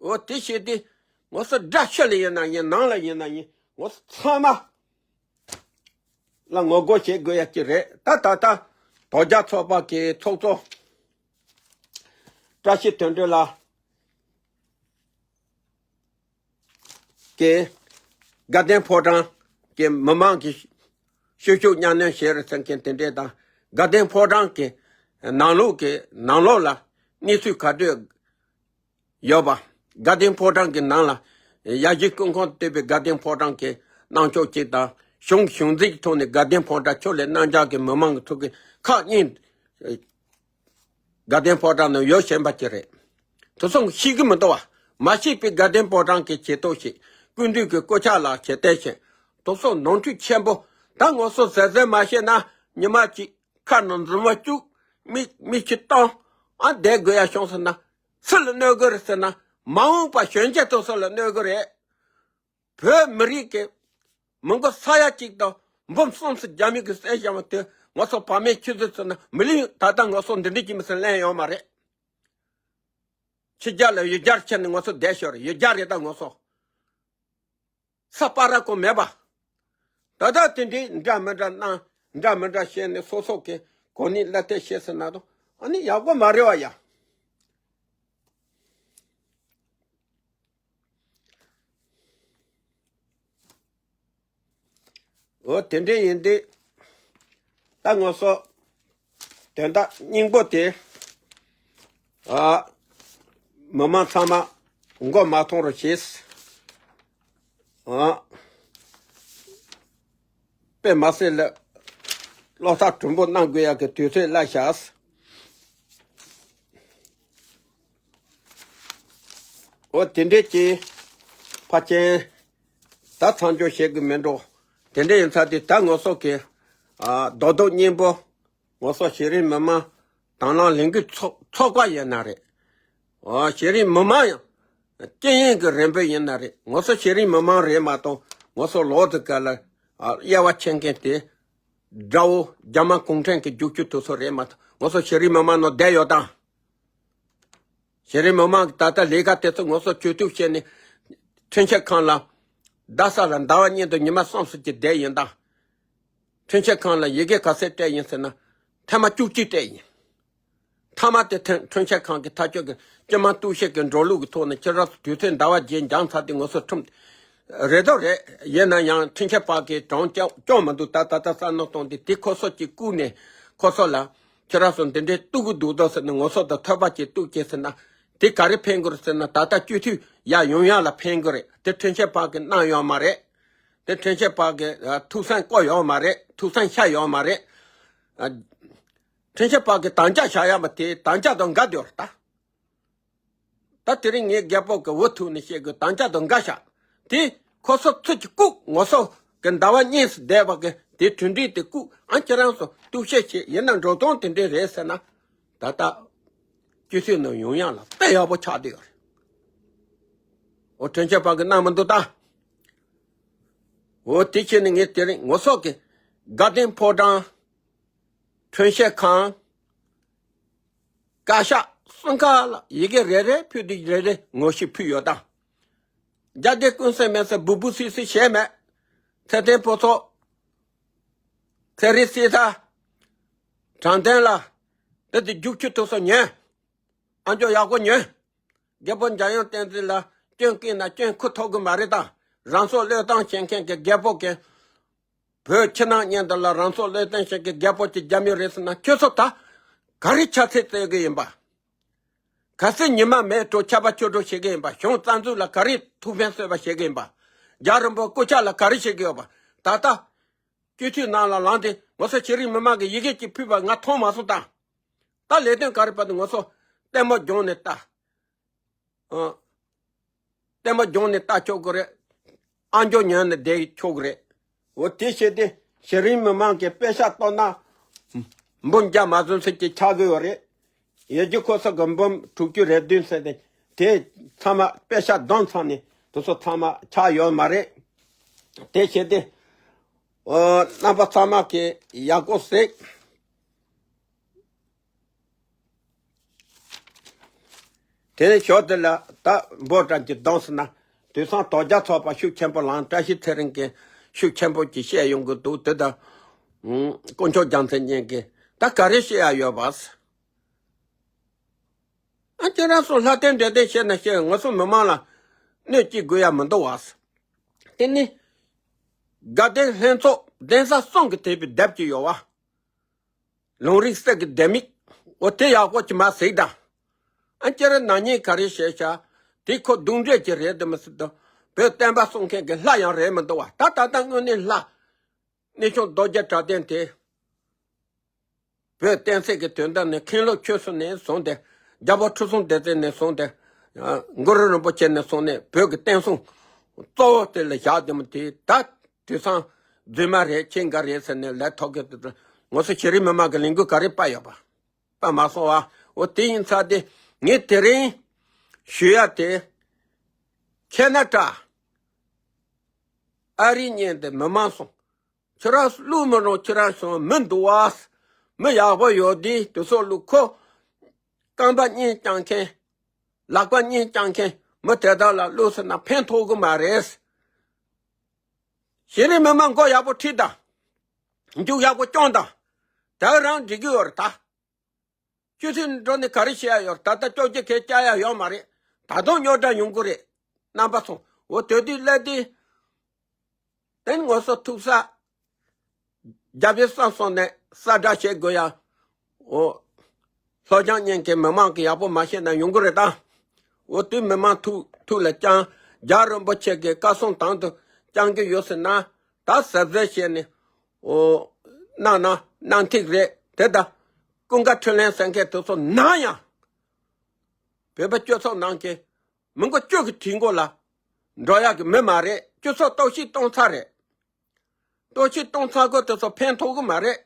འོ་དེ་བྱས་ཏེ་ང་ཚོ་དགྲ་ཕྱི་ལ་ཡིན་ན་ཡིན། ནང་ལ་ཡིན་ན་ཡིན། ང་ཚོ་ཚང་མ་ལ་ངོ་རྒོལ་བྱེད་དགོས་ཡ་གཅིག་རེད། ད་ད་ལྟ་དོལ་རྒྱལ་ཚོགས་པ་གི་ཚོགས་གཙོ་བཀྲ་ཤིས་དོན་གྲུབ་ལགས་ཀྱིས་དགའ་ལྡན་ཕོ་བྲང་གི་མི་མང་གི་ཤུགས་ཤུགས་གཉའ་གནོན་བྱས་རེད་ཟེར་མཁན་དེ་འདྲས་དང་། དགའ་ལྡན་ཕོ་བྲང་གི་ནང་ལོགས་ཀྱི་ནང་ལོགས་ལ་གནས་ཚུལ་ག་འདྲས་ཡོད་པ། དགའ་ལྡན་ཕོ་བྲང་གི་ནང་ལ་ཡ་གཞི་ཀུན་ཁང་བཏོད་པའི་དགའ་ལྡན་ཕོ་བྲང་གི་གནང་ཕྱོགས་གཅིག་དང་། གཞུང་གཞུང་འཛིན་གྱི་ཐོག་ནས་དགའ་ལྡན་ཕོ་བྲང་ཕྱོགས་ལས་གནང་འཇགས་ཀྱི་མི་མང་གི་ཐོག་གི་ཁག་གཉིས། དགའ་ལྡན་ཕོ་བྲང་ནང་ཡོད་བཞིན་པ་ཅིག་རེད། དེ་ཚོ་ཤེས་ཀྱི་མི་འདུག་བ། མ་ཤེས་པའི་དགའ་ལྡན་ཕོ་བྲང་གི་བྱེད་སྟངས་ཤིག་སྐུ་མདུན་གྱི་སྐུ་ཕྱག་ལ་ཞལ་བསྟན་ཞིག་དེ་ཚོ་ནོར་འཁྲུལ་ཆེན་པོ། ད་ང་ཚོ་གཟབ་གཟབ་མ་བྱས་ན་ཉི་མ་གཅིག་ཁ་ནང་འཛུལ་མ་བཅུག་མི་མི་ཁྱི་བཏང་ཨ་བསྡད་དགོས་ཡ་བྱུང་ཟེར་ན། སུ་ལ་གནོད་གི་རེད་ཟེར་ན། མ་འོངས་པ་གཞོན་སྐྱེས་དེ་ཚོ་ལ་གནོད་གི་རེད། བོད་མི་རིགས་ཀྱི་མི་མགོ་ས་ཡ་གཅིག་དང་འབུམ་གསུམ་ཙམ་རྒྱ་མི་གི་བསད་བཞག་པ་དེ་ང་ཚོ་བག་མེད་ཁྱི་ཚོ་ཚོ་ན་མི་ལུས། ད་ལྟ་ང་ཚོ་འདི་འདྲ་ཅིག་མི་ཚེ་ལེན་ཡོད་མ་རེད། ཕྱི་རྒྱལ་ལ་ཡུལ་གྱར་ཁྱེར་ནས་ང་ཚོ་བསྡད་ཤོར་རེད། ཡུལ་གྱར་རེད། ད་ང་ཚོ་ས་སྤར་ར་ཀོ་མེད་པ། ད་ལྟ་དེ་འདྲའི་འདྲ་མི་འདྲ་གནང་འདྲ་མི་འདྲ་བཤད་ནས་སོ་སོ་གི་གོ་གནས་བླ་བརྟན་བྱེད་ཟེར་ན་དང་ཨ་ནི་ཡག་པོ་མ་རེད་བ་ཡ། འོ་དེ་འདྲ་ཡིན་དུས་ད་ང་ཚོ་དོན་དག་སྙིང་པོ་དེ་ཨ་མི་མང་ཚང་མ་མགོ་མ་ཐོན་རོགས་བྱེད། ཨ་དཔེ་མ་སྲིད་ལ་བློ་ཐག་གྲུང་པོ་གནང་དགོས་ཡག་གི་དུས་ཚོད་སླེབས་ཤག་འོ་དེ་འདྲས་ཀྱི་ཕ་ཆེན་ད་མཚམས་འཇོག་བྱེད་དགོས་མེད་འགྲོ། དེ་འདྲས་ཡིན་ཚར་དུས་ད་ང་ཚོ་གི་ཨ་རྡོག་རྡོག་སྙིང་པོ་ང་ཚོ་གཞི་རིམ་མི་མང་དང་བླངས་ལས་འགུལ་ཚོགས་ཚོགས་པ་ཡིན་ན་རེད། ཨ་གཞི་རིམ་མི་མང་ཡང་སྐད་ཡིག་གི་རིམ་པ་ཡིན་ན་རེད། ང་ཚོ་གཞི་རིམ་མི་མང་རེད་མ་གཏོགས་ང་ཚོ་ལོག་ཏུ་ག་ལ་ཨ་དབྱེ་བ་ཕྱེ་མཁན་དེ་དགྲ་བོ་རྒྱ་དམར་གུང་ཁྲན་གྱི་རྒྱུག་ཆུ་དེ་ཚོ་རེད་མ་གཏོགས་ང་ཚོ་གཞི་རིམ་མི་མང་ནང་བསྡད་ཡོད་དང་། གཞི་རིམ་མི་མང་གི་ད་ལྟ་ལས་ཀ་དེ་ཚོ་ང་ཚོ་གྱོད་གཏུག་བྱས་ནས་ཁྲིམས་ཞིབ་ཁང་ལ་རྡ་ས་ལ་ཟླ་བ་གཉིས་དང་ཉི་མ་གསུམ་ཙམ་ཅིག་བསྡད་ཡིན་ད། ཁྲིམས་ཞིབ་ཁང་ལ་ཡི་གེ་ག་ཚད་སྤྲད་ཡིན་ཟེར་ན་ཐེངས་མ་བཅུ་གཅིག་སྤྲད་ཡིན། མཐའ་མ་དེ་ཐེངས་ཁྲིམས་ཞིབ་ཁང་གིས་ཐག་གཅོད་ཀྱི་སྤྱི་དམངས་གཏུག་བཤེར་གྱི་འགྲོ་ལུགས་ཀྱི་ཐོག་ནས་ཁྱེད་རང་ཚོ་དུས་ཚོད་ཟླ་བ་བརྒྱད་འགྱངས་ཚར་དུས་ང་ཚོ་ཁྲིམས་རེ་དོགས་རེད། ཡིན་ན་ཡང་ཁྲིམས་ཞིབ་པ་གིས་གྲངས་སྐྱོན་སྐྱོན་མི་འདུག་ད་ད་ལྟ་བསམ་བློ་གཏོང་དུས་དེ་ཁོ་ཚོ་གཅིག་བཀུག་ནས་ཁོ་ཚོ་ལ་ཁྱེད་རང་ཚོ་འདི་འདྲའི་གཏུག་གི་འདུག་དོ་ཟེར་ནས་ང་ཚོ་དང་ཐོད་པ་གཅིག་གཏུག་གྱིས་ཟེར་ན་དེ་ག་རེ་ཕན་གི་རེད་ཟེར་ན། ད་ལྟ་སྤྱི་འཐུས་ཡར་ཡོང་ཡག་ལ་ཕན་གི་རེད། དེ་ཁྲིམས་ཞིབ་པ་གིས་གནང་ཡོད་མ་རེད། དེ་ཁྲིམས་ཞིབ་པ་གིས་ཨ་ཐུགས་བསམ་བསྐོ་ཡོད་མ་རེད། ཐུགས་བསམ་བཞག་ཡོད་མ་རེད། ཨ་ཁྲིམས་ཞིབ་པ་གིས་དམ་བཅའ་བཞག་ཡོད་པ་དེ་དམ་བཅའ་དང་འགལ་འདུག་ད། ད་དེ་རིང་ངས་རྒད་པོ་གི་འུ་ཐུག་ནས་བཤད་དགོས། དམ་བཅའ་དང་འགལ་ཤག་དེ་ཁོ་ཚོ་ཚུར་གྱི་བཀུག་ང་ཚོ་གི་ཟླ་བ་གཉིས་སུ་བསྡད་པ་གི་དེ་གྲུབ་འབྲས་དེ་བཀུག་ཨ་ཁྱེད་རང་ཚོ་གཏུག་བཤེར་བྱེད་ཡིན་ན་འགྲོ་སྟངས་དེ་འདྲས་རེད་ཟེར་ན། ད་ལྟ་སྤྱི་འཐུས་ནང་ཡོང་ཡག་ལ་དཔེ་ཡག་པོ་ཆགས་བསྡད་ཡོད་རེད། འོ་ཁྲིམས་ཞིབ་པ་གིས་གནང་མི་འདུག་ད། འོ་དེ་བྱས་ནས་ངས་དེ་རིང་ང་ཚོ་གི་དགའ་ལྡན་ཕོ་བྲང་ཁྲིམས་ཞིབ་ཁང་བཀའ་ཤག་གསུམ་ཀ་ལ་ཡི་གེ་རེ་རེ་ཕུལ་དུས་རེ་རེ་ངོ་ཤེས་ཕུལ་ཡོད་དང་། རྒྱ་སྡེ་ཀུན་གསལ་མེད་ཟེར་འབུ་འབུ་སི་སི་བྱས་མེད། ཚེ་བརྟན་ཕོ་ཚོགས། ཚེ་རིང་སྲིད་ཐར། དྲང་བདེན་ལ། དེ་དེ་རྒྱུག་ཆུ་དུ་སོ་ཉོན། ཨ་མཆོག་ཡག་པོ་ཉོན། རྒད་པོ་འཇམ་དབྱངས་བསྟན་འཛིན་ལ་སྐྱོན་བཀལ་ན་སྐྱོན་ཁུར་ཐུབ་གི་མ་རེད་དང་། རང་སྲོག་བློས་བཏང་བྱེད་མཁན་གྱི་རྒད་པོ་གན། བོད་ཕྱི་ནང་གཉིས་འདི་ལ་རང་སྲོག་བློས་བཏང་བྱེད་མཁན་རྒད་པོ་གཅིག་རྒྱ་མི་རེད་ཟེར་ན་ཁྱོད་ཚོ་ད་ག་རེ་ཆ་ཚད་བཙལ་གི་ཡིན་པ། གལ་སྲིད་ཉི་མ་མེད་དྲོ་ཆར་པ་ཆུ་དྲོ་བྱེད་གི་ཡིན་པ། གཞུང་རྩ་འཛུགས་ལ་ག་རེ་ཐུགས་ཕན་གསོས་པ་བྱེད་གི་ཡིན་པ། རྒྱལ་བ་རིན་པོ་སྐུ་ཕྱག་ལ་ག་རེ་བྱེད་གི་ཡོད་པ། ད་ལྟ་སྤྱི་འཐུས་ནང་ལ་ལངས་ཏེ་ང་ཚོ་ཤེས་རིག་མི་མང་གི་ཡི་གེ་གཅིག་ཕུལ་བ་ང་མཐོང་མ་སོང་ད། ད་ལས་དོན་ག་རེ་བར་དུ་ང་ཚོ་ལྟད་མོ་སྦྱོང་ནས་ལྟ། ཨ། ལྟད་མོ་སྦྱོང་ནས་ལྟ་ཆོག་གི་རེད། ཨ་མཆོག་ཉན་ནས་བསྡད་ཆོག་གི་རེད། འོ་དེ་བྱས་ཏེ་ཤེས་རིག་མི་མང་གི་པེ་ཤག་གཏོར་ན་འབུམ་བརྒྱ་མ་ཟིན་ཚད་ཀྱི་ཆགས་ཀྱི་ཡོད་རེད། ཡོད་རྒྱུ་ཁོ་ཚོ་གི་འབུམ་དྲུག་ཅུ་རེ་བདུན་ཟེར་ཏེ་དེ་ཚང་མ་པེ་ཤག་བསྡོམས་ཚར་ནས་དེ་ཚོ་ཚང་མ་ཆགས་ཡོད་མ་རེད། དེ་བྱས་ཏེ་ཨོ་རྣམ་པ་ཚང་མ་གི་ཡག་པོ་གཟིགས། དེ་ནས་ཞོར་དེ་ལ་ད་འབོ་དྲ་གྱི་གདོང་སུ་ན་དུས་སང་དོལ་རྒྱལ་ཚོགས་པ་ཤུགས་ཆེན་པོ་ལངས། བཀྲ་ཤིས་ཚེ་རིང་གིས་ཤུགས་ཆེན་པོ་ཅིག་བཤད་ཡོང་གི་འདུག་དེ་ད་དཀོན་མཆོག་རྒྱལ་མཚན་གཉིས་ཀྱིས་ད་ག་རེ་བཤད་ཡ་ཡོད་པ། ཨ་ཁྱེད་རང་ཚོ་ལྷ་ལྡན་འདྲེ་ལྡན་བཤད་ན་བཤད། ང་ཚོ་མི་མང་ལ་གནོད་སྐྱེལ་དགོས་ཡ་མི་འདུག་བ། དེ་ནི་དགའ་ལྡན་ལྷན་ཚོགས་གདན་ས་གསུམ་གྱི་དེད་པའི་སྡེབ་ཀྱི་ཡོད་བ། ལུང་རིགས་གསེར་གྱི་ལྡེ་མིག་འོ་དེ་ཡག་པོ་ཅིག་མ་གཟིགས་དང་། ཨ་ཁྱེད་རང་ནག་ཉེས་ག་རེ་བྱས་ཤག་དེ་ཁོ་གདོན་འདྲེ་ཅིག་རེད་དེ་མི་སྲིད་དོ། བོད་བསྟན་པ་སྲུང་མཁན་གྱི་ལྷ་ཡང་རེད་མི་འདུག་བ། ད་ད་ལྟ་དངོས་གནས་ལྷ། གནས་ཆུང་རྡོ་རྗེ་གྲགས་ལྡན་དེ། བོད་བསྟན་སྲིད་ཀྱི་དོན་དག་ནས་མཁན་སློབ་ཆོས་གསུམ་ནས་བཟུང་སྟེ། རྒྱལ་པོ་ཁྲི་སྲོང་ལྡེ་བཙན་ནས་བཟུང་སྟེ། ཨ་གུ་རུ་རིན་པོ་ཆེ་ནས་བཟུང་ནས་བོད་ཀྱི་བསྟན་སྲུང་གཙོ་བོ་དེ་ལ་བཞག་དེ་མོ་དེ་ད་དུས་སང་རྫུན་མ་རེད། ཁྱེད་འགའ་རེད་ཟེར་ནས་ལས་ཐོག་གི་དེ་ང་ཚོ་ཤེས་རིག་མི་མང་གི་ལས་འགུལ་ག་རེ་པ་ཡོད་པ་པ་མ་སོང་བ། འོ་དེ་ཡིན་ཚར་དེ་ངས་དེ་རིང་ཞུ་ཡ་དེ། ཁེ་ན་ཏྲ་ཨ་རི་གཉིས་དེ་མི་མང་སོང་། ཁྱེད་རང་བླུག་མི་རུང་། ཁྱེད་རང་སོང་མི་འདུག་བ། མི་ཡག་པོ་ཡོད་དེ་དེ་ཚོ་བླུག་ཁོ། རྐང་པ་གཉིས་བརྐྱང་མཁན། ལག་པ་གཉིས་བརྐྱང་མཁན་མི་དེ་དག་ལ་བླུག་ཟེར་ན་ཕན་ཐོགས་གི་མ་རེད། ཤེས་རིག་མི་མང་མགོ་ཡག་པོ་ཁྲིད་དང་། མཇུག་ཡག་པོ་སྐྱོང་དང་། དེ་རང་འགྲིག་གི་ཡོད་རེད་ད། སྤྱི་འཐུས་འགྲོ་ནས་ག་རེ་བྱེད་ཡ་ཡོད། ད་ལྟ་བཅོ་བརྒྱད་ཁས་བཅག་ཡ་ཡོད་མ་རེད། ད་དུང་རྙོག་དྲ་ཡོང་གི་རེད། རྣམ་པ་ཚོ་འོ་དེ་དུས་སླེབས་དུས། དེ་ནི་ང་ཚོ་ཐུག་ས། རྒྱ་བོད་གསུམ་སོང་ནས་གསལ་བསྒྲགས་བྱེད་དགོས་ཡ། འོ། སློབ་སྦྱོང་གཉེན་གྱི་མི་མང་གི་ཡག་པོ་མ་བཤད་ན་ཡོང་གི་རེད་ད། འོ་དུས་མི་མང་ཐུགས་ཐུགས་ལ་བཅངས། རྒྱལ་བ་རིན་པོ་ཆེ་གི་བཀའ་གསུང་དང་དུ་བཅངས་ཀྱི་ཡོད་ཟེར་ན། ད་གཟབ་གཟབ་བྱས་ནས། འོ། གནང་ན་གནང་ཐིག་རེད་དེ་ད། ཀུན་དགའ་འཕྲིན་ལས་ཟེར་མཁན་དེ་ཚོ་ནམ་ཡང་། བོད་པ་སྤྱི་ཚོགས་ནང་གི་མི་མགོ་བཅུ་གི་གྲས་མགོ་ལ་འགྲོ་ཡག་གི་མི་མ་རེད། སྤྱི་ཚོགས་གཏོར་བཤིག་གཏོང་ཚར་རེད། གཏོར་བཤིག་གཏོང་ཚར་གོ་དེ་ཚོ་ཕན་ཐོགས་གི་མ་རེད།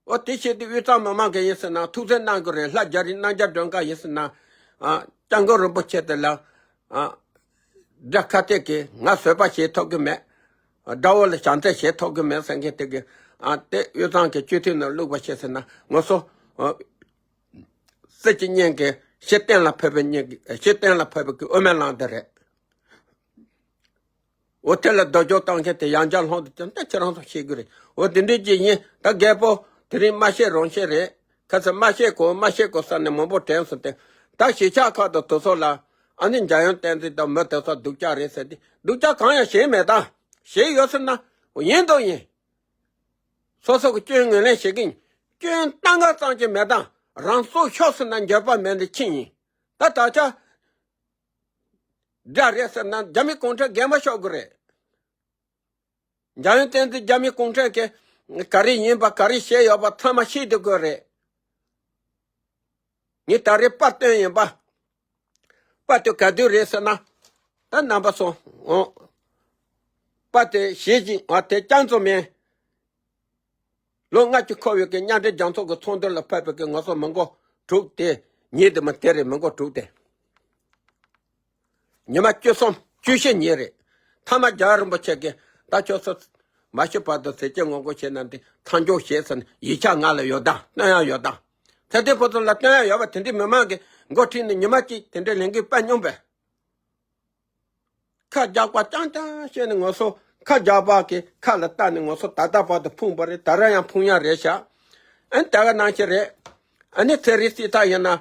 འོ་དེ་བྱེད་དུས་དབུས་གཙང་མི་མང་གི་ཡིན་ཟེར་ན་ཐུགས་བརྩེ་གནང་དགོས་རེད། ལྷ་རྒྱ་རི་རྣམ་རྒྱལ་སྒྲོལ་དཀར་ཡིན་ཟེར་ན། ཨ། སྐྱབས་མགོན་རིན་པོ་ཆེ་དེ་ལ། ཨ། དགྲ་ཁ་གཏད་ཀྱིས་ང་བཟོད་པ་བྱེད་ཐུབ་ཀྱི་མེད། དགྲ་བོ་ལ་བྱམས་བརྩེ་བྱེད་ཐུབ་ཀྱི་མེད་ཟེར་མཁན་དེ་གི། ཨ། དེ་དབུས་གཙང་གི་སྤྱི་འཐུས་ནང་བླུགས་པ་བྱས་ཟེར་ན་ང་ཚོ། ཨ། སྲིད་ཀྱི་གཉེན་གྱི་ཤི་གཏན་ལ་ཕེབས་པའི་གཉེན་གྱི་ཤི་གཏན་ལ་ཕེབས་པའི་གི་དབུ་མའི་ལམ་དེ་རེད། འོ་དེ་ལ་རྡོ་སྦྱོར་བཏང་མཁན་དེ་ཡང་བསྐྱར་ལྷོང་དུ་བསྐྱལ་ད་ཁྱེད་རང་ཚོ་ཤེས་ཀྱི་རེད། འོ་དེ་འདྲའི་ཅིག་ཡིན། ད་རྒད་པོ་དེ་རིང་མ་ཤེས་རང་ཤེས་རེད། ཁ་ཚ་མ་ཤེས་གོ་མ་ཤེས་གོ་ས་ནས་མང་པོ་དྲན་སོང་སྟེ། ད་གཞིས་ཆགས་ཁག་ཏུ་དུ་ཚོ་ལ་ཨ་ནི་འཇམ་དབྱངས་བསྟན་འཛིན་དང་མི་དེ་ཚོ་སྡུག་ཅག་རེད་ཟེར་ཏེ་སྡུག་ཅག་གང་ཡང་བྱས་མེད་ད། བྱས་ཡོད་ཟེར་ན་ཡིན་དང་ཡིན། སོ་སོ་གི་སྐྱོན་ངོས་ལེན་བྱེད་ཀྱི་ཡིན། སྐྱོན་སྟངས་འགའ་ཙམ་གྱི་མེད་ད། རང་སྲོག་ཤོར་ཟེར་ན་འགྱོད་པ་མེད་འདི་ཕྱིན་ཡིན། ད་ད་ཆ། དགྲ་རེད་ཟེར་ན་རྒྱ་མི་གུང་ཁྲན་རྒན་པ་ཤོར་དགོས་རེད། འཇམ་དབྱངས་བསྟན་འཛིན་རྒྱ་མི་གུང་ཁྲན་གྱི་ག་རེ་ཡིན་པ་ག་རེ་བྱས་ཡོད་པ་ཚང་མ་ཤེས་བསྡད་དགོས་རེད། ངས་ད་རེས་པར་བཏོན་ཡིན་པ། པར་དེ་ག་དུས་རེད་ཟེར་ན། ད་རྣམ་པ་ཚོ། འོ། པར་དེ་ཞེ་ཅིག་ཨ་དེ་རྐྱང་བཙུགས་མིན། ལོ་ལྔ་བཅུ་འཁོར་བའི་གི་མཉམ་འབྲེལ་རྒྱལ་ཚོགས་ཀྱི་ཚོགས་འདུ་ལ་ཕེབས་པའི་གི་ང་ཚོ་མི་མགོ་དྲུག་དེ་ཉིན་དེ་མ་དེ་རེད། མི་མགོ་དྲུག་དེ། ཉི་མ་བཅུ་གསུམ་བཅུ་བཞི་ཉིན་རེད། མཐའ་མ་རྒྱལ་བ་རིན་པོ་ཆེ་གིས་ད་ཁྱོད་ཚོ་མ་ཤི་བར་དུ་ཟས་བཅད་ངོ་རྒོལ་བྱེད་ན་འདི་མཚམས་འཇོག་བྱེད་ཟེར་ནས་ཡིག་ཆ་ང་ལ་ཡོད་ད། སྟོན་ཡ་ཡོད་ད། ཚེ་འདས་ཕོ་ཚོ་ལ་སྟོན་ཡ་ཡོད་པ་དེ་འདྲའི་མི་མང་གི་མགོ་ཁྲིད་ནས་ཉི་མ་གཅིག་དེ་འདྲའི་ལས་འགུལ་སྤེལ་མྱོང་པས། ཁ་རྒྱག་པ་རྐྱང་རྐྱང་བཤད་ནས་ང་ཚོ་ཁ་རྒྱག་པ་གི་ཁ་ལ་བལྟ་ནས་ང་ཚོ་ད་ལྟ་བར་དུ་ཕུང་པ་རེད། ད་ར་ཡང་ཕུང་ཡ་རེད་ཤག་ཨ་ནི་ད་ག་ནང་བཞིན་རེད། ཨ་ནི་ཚེ་རིང་སྲིད་ཐར་ཡིན་ན་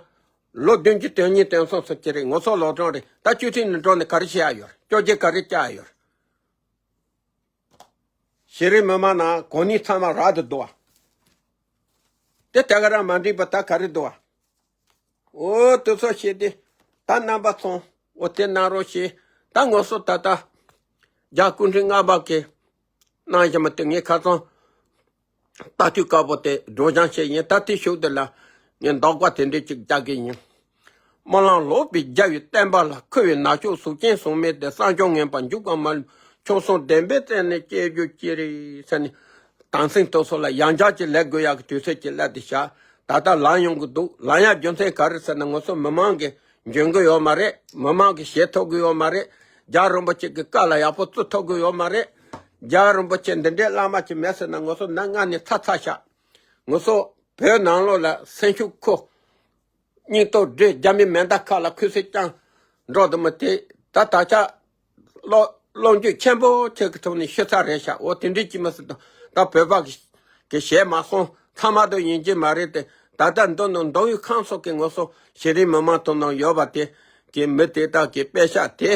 ལོ་བདུན་ཅུ་དོན་གཉིས་དོན་གསུམ་ཙམ་ཅིག་རེད། ང་ཚོ་ལོ་གྲངས་རེད། ད་བཅུ་ཐིག་ནས་འགྲོ་ནས་ག་རེ་བྱེད་ཡ་ཡོད། བཅོ་བརྒྱད་ག་རེ་བཅག་ཡ་ཡོད། ཤེས་རིག་མི་མང་ནང་གོ་གནས་ཚང་མ་རག་ཏུ་འདུག་བ། དེ་ད་ག་རང་མ་འགྲིག་པ་ད་ག་རེ་འདུག་བ། འོ་དེ་ཚོ་བཤད་དེ། ད་རྣམ་པ་ཚོ་འོ་དེ་གནང་རོགས་ཞེས། ད་ང་ཚོ་ད་ལྟ་རྒྱལ་སྐུ་ཕྲེང་ལྔ་པ་གི་གནང་བཞིན་པ་དེ་ངས་ཁ་སང་ལྟ་དུས་སྐབས་པོ་དེ་སྒྲོག་སྦྱང་བྱས་ཡིན། ད་དེ་ཤུགས་དེ་ལ་ངས་འདོགས་པ་དེ་འདྲས་ཅིག་རྒྱག་གི་ཡིན། སྨོན་ལམ་ལོག་པའི་རྒྱལ་བའི་བསྟན་པ་ལ། འཁོར་བའི་ནག་ཕྱོགས་གཟུགས་ཅན་གཟུགས་མེད་དེ། བསམ་བྱུང་ངན་པ་འཇུག་པ་མ་ལུས། ཆོས་སྲུང་བདེན་པའི་རྩེ་ནས་སྐྱེ་རྒྱུ་ཅི་རེད་ཟེར་ནས། དམ་སྲི་དེ་ཚོ་ལ་ཡང་བསྐྱར་ཅིག་ལས་དགོས་ཡག་གི་དུས་ཚོད་ཅིག་སླེབས་ཏེ་བཞག་ད་ལྟ་ལངས་ཡོང་གི་འདུག་ལངས་ཡག་རྒྱུ་མཚན་ག་རེ་ཟེར་ན་ང་ཚོ་མི་མང་གིས་འཇོན་གི་ཡོད་མ་རེད། མི་མང་གིས་བྱེད་ཐུབ་གི་ཡོད་མ་རེད། རྒྱལ་བ་རིན་པོ་ཆེ་གི་བཀའ་ལ་ཡག་པོ་བརྩི་ཐུབ་གི་ཡོད་མ་རེད། རྒྱལ་བ་རིན་པོ་ཆེ་འདི་འདྲའི་བླ་མ་ཅིག་མེད་ཟེར་ན་ང་ཚོ་ནང་སྔ་ནས་ཚ་ཚ་ཤག་ང་ཚོ་ བོད་ནང་ལོགས་ལ་སེམས་ཤུགས་ཁུར། སྙིང་སྟོབས་སྒྲིལ། རྒྱ་མི་མེ་མདའ་ཁ་ལ་ཁུ་སིམ་རྐྱང་འགྲོ་དུ་མི་དེ་ད་ད་ཆ་བློ་བློ་འགྱོད་ཆེན་པོ་ཅིག་གི་ཐོག་ནས་ཤི་ཚར་རེད་ཤག་འོ་དེ་འདྲའི་ཅི་མ་ཟིན་དང་ད་བོད་པ་གི་གི་བྱས་མ་སོང་། ཚང་མ་དུ་ཡིན་གྱི་མ་རེད་དེ། ད་ལྟ་འདི་ནང་མདོ་དབུས་ཁམས་གསུམ་གི་ངོ་སོ་གཞི་རིམ་མི་མང་ཐོག་ནང་ཡོད་པ་དེ་གི་མི་དེ་དག་གི་པེ་ཤག་དེ་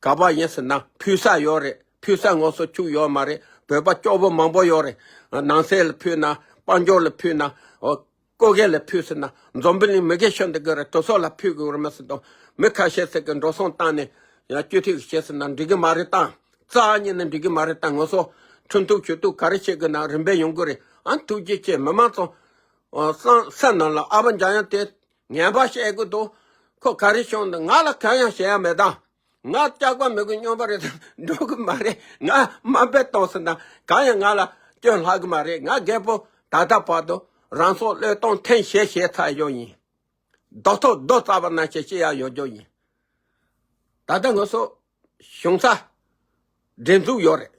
ག་པ་ཡིན་ཟེར་ན་ཕུལ་ས་ཡོད་རེད། ཕུལ་ས་ངོ་སོ་ཆུག་ཡོད་མ་རེད། བོད་པ་སྐྱོ་པོ་མང་པོ་ཡོད་རེད། ནང་སྲིད་ལ་ཕུལ་ན། དཔལ་འབྱོར་ལ་ཕུལ་ན། འོ། སྐོ་གེ་ལ་ཕུལ་ཟེར་ན། འཛམ་བུ་གླིང་མི་སྒེར་ཤོར་འདི་གི་རེད། དུ་སོགས་ལ་ཕུལ་དགོས་རེད་མ་ཟེར་དང་། མི་ཁ་ཤས་ཟེར་གི་འགྲོ་སོང་བཏང་ནས་ཡང་སྐྱོ་ཐིག་བྱེད་ཟེར་ན་འགྲིག་གི་མ་རེད། བཏང་རྩ་ཉིད་ནས་འགྲིག་གི་མ་རེད། ད་ངོ་སོ་ཁྲིམས་གཏུག་ཆོས་གཏུག་ག་རེ་བྱེད་དགོས་ན་རིམ་པས་ཡོང་གི་རེད། ཨ་ཐུགས་རྗེ་ཆེ། མི་མང་ཚོ་སང་ས་ནང་ལ་ཨ་བ་འཇམ་དབྱངས་དེ་ངན་པ་བཤད་གི་འདུག་ཁོ་ག་རེ་བྱུང་འདུག་ང་ལ་གང་ཡང་བཤད་ཡ་མེད་ད། ང་སྐྱག་པ་མི་དགོས་སྨྱོན་པ་རེད། འགྲོ་གི་མ་རེད། ང་དམའ་འབེབས་གཏོང་ཟེར་ན་གང་ཡང་ང་ལ་སྐྱོན་ལྷག་གི་མ་རེད། ང་རྒད་པོ་ད་ལྟ་བར་དུ་རང་སྲོག་བློས་གཏོང་ཐེངས་བཞི་བྱས་ཚར་ཡོད་ཡིན། རྡོ་ཐོག་རྡོ་རྩ་བ་ནང་བཞིན་སྐྱེ་ཡ་ཡོད་རྒྱུ་ཡིན། ད་ལྟ་ང་ཚོ་གཞུང་ས་སྒྲིག་འཛུགས་ཡོད་རེད།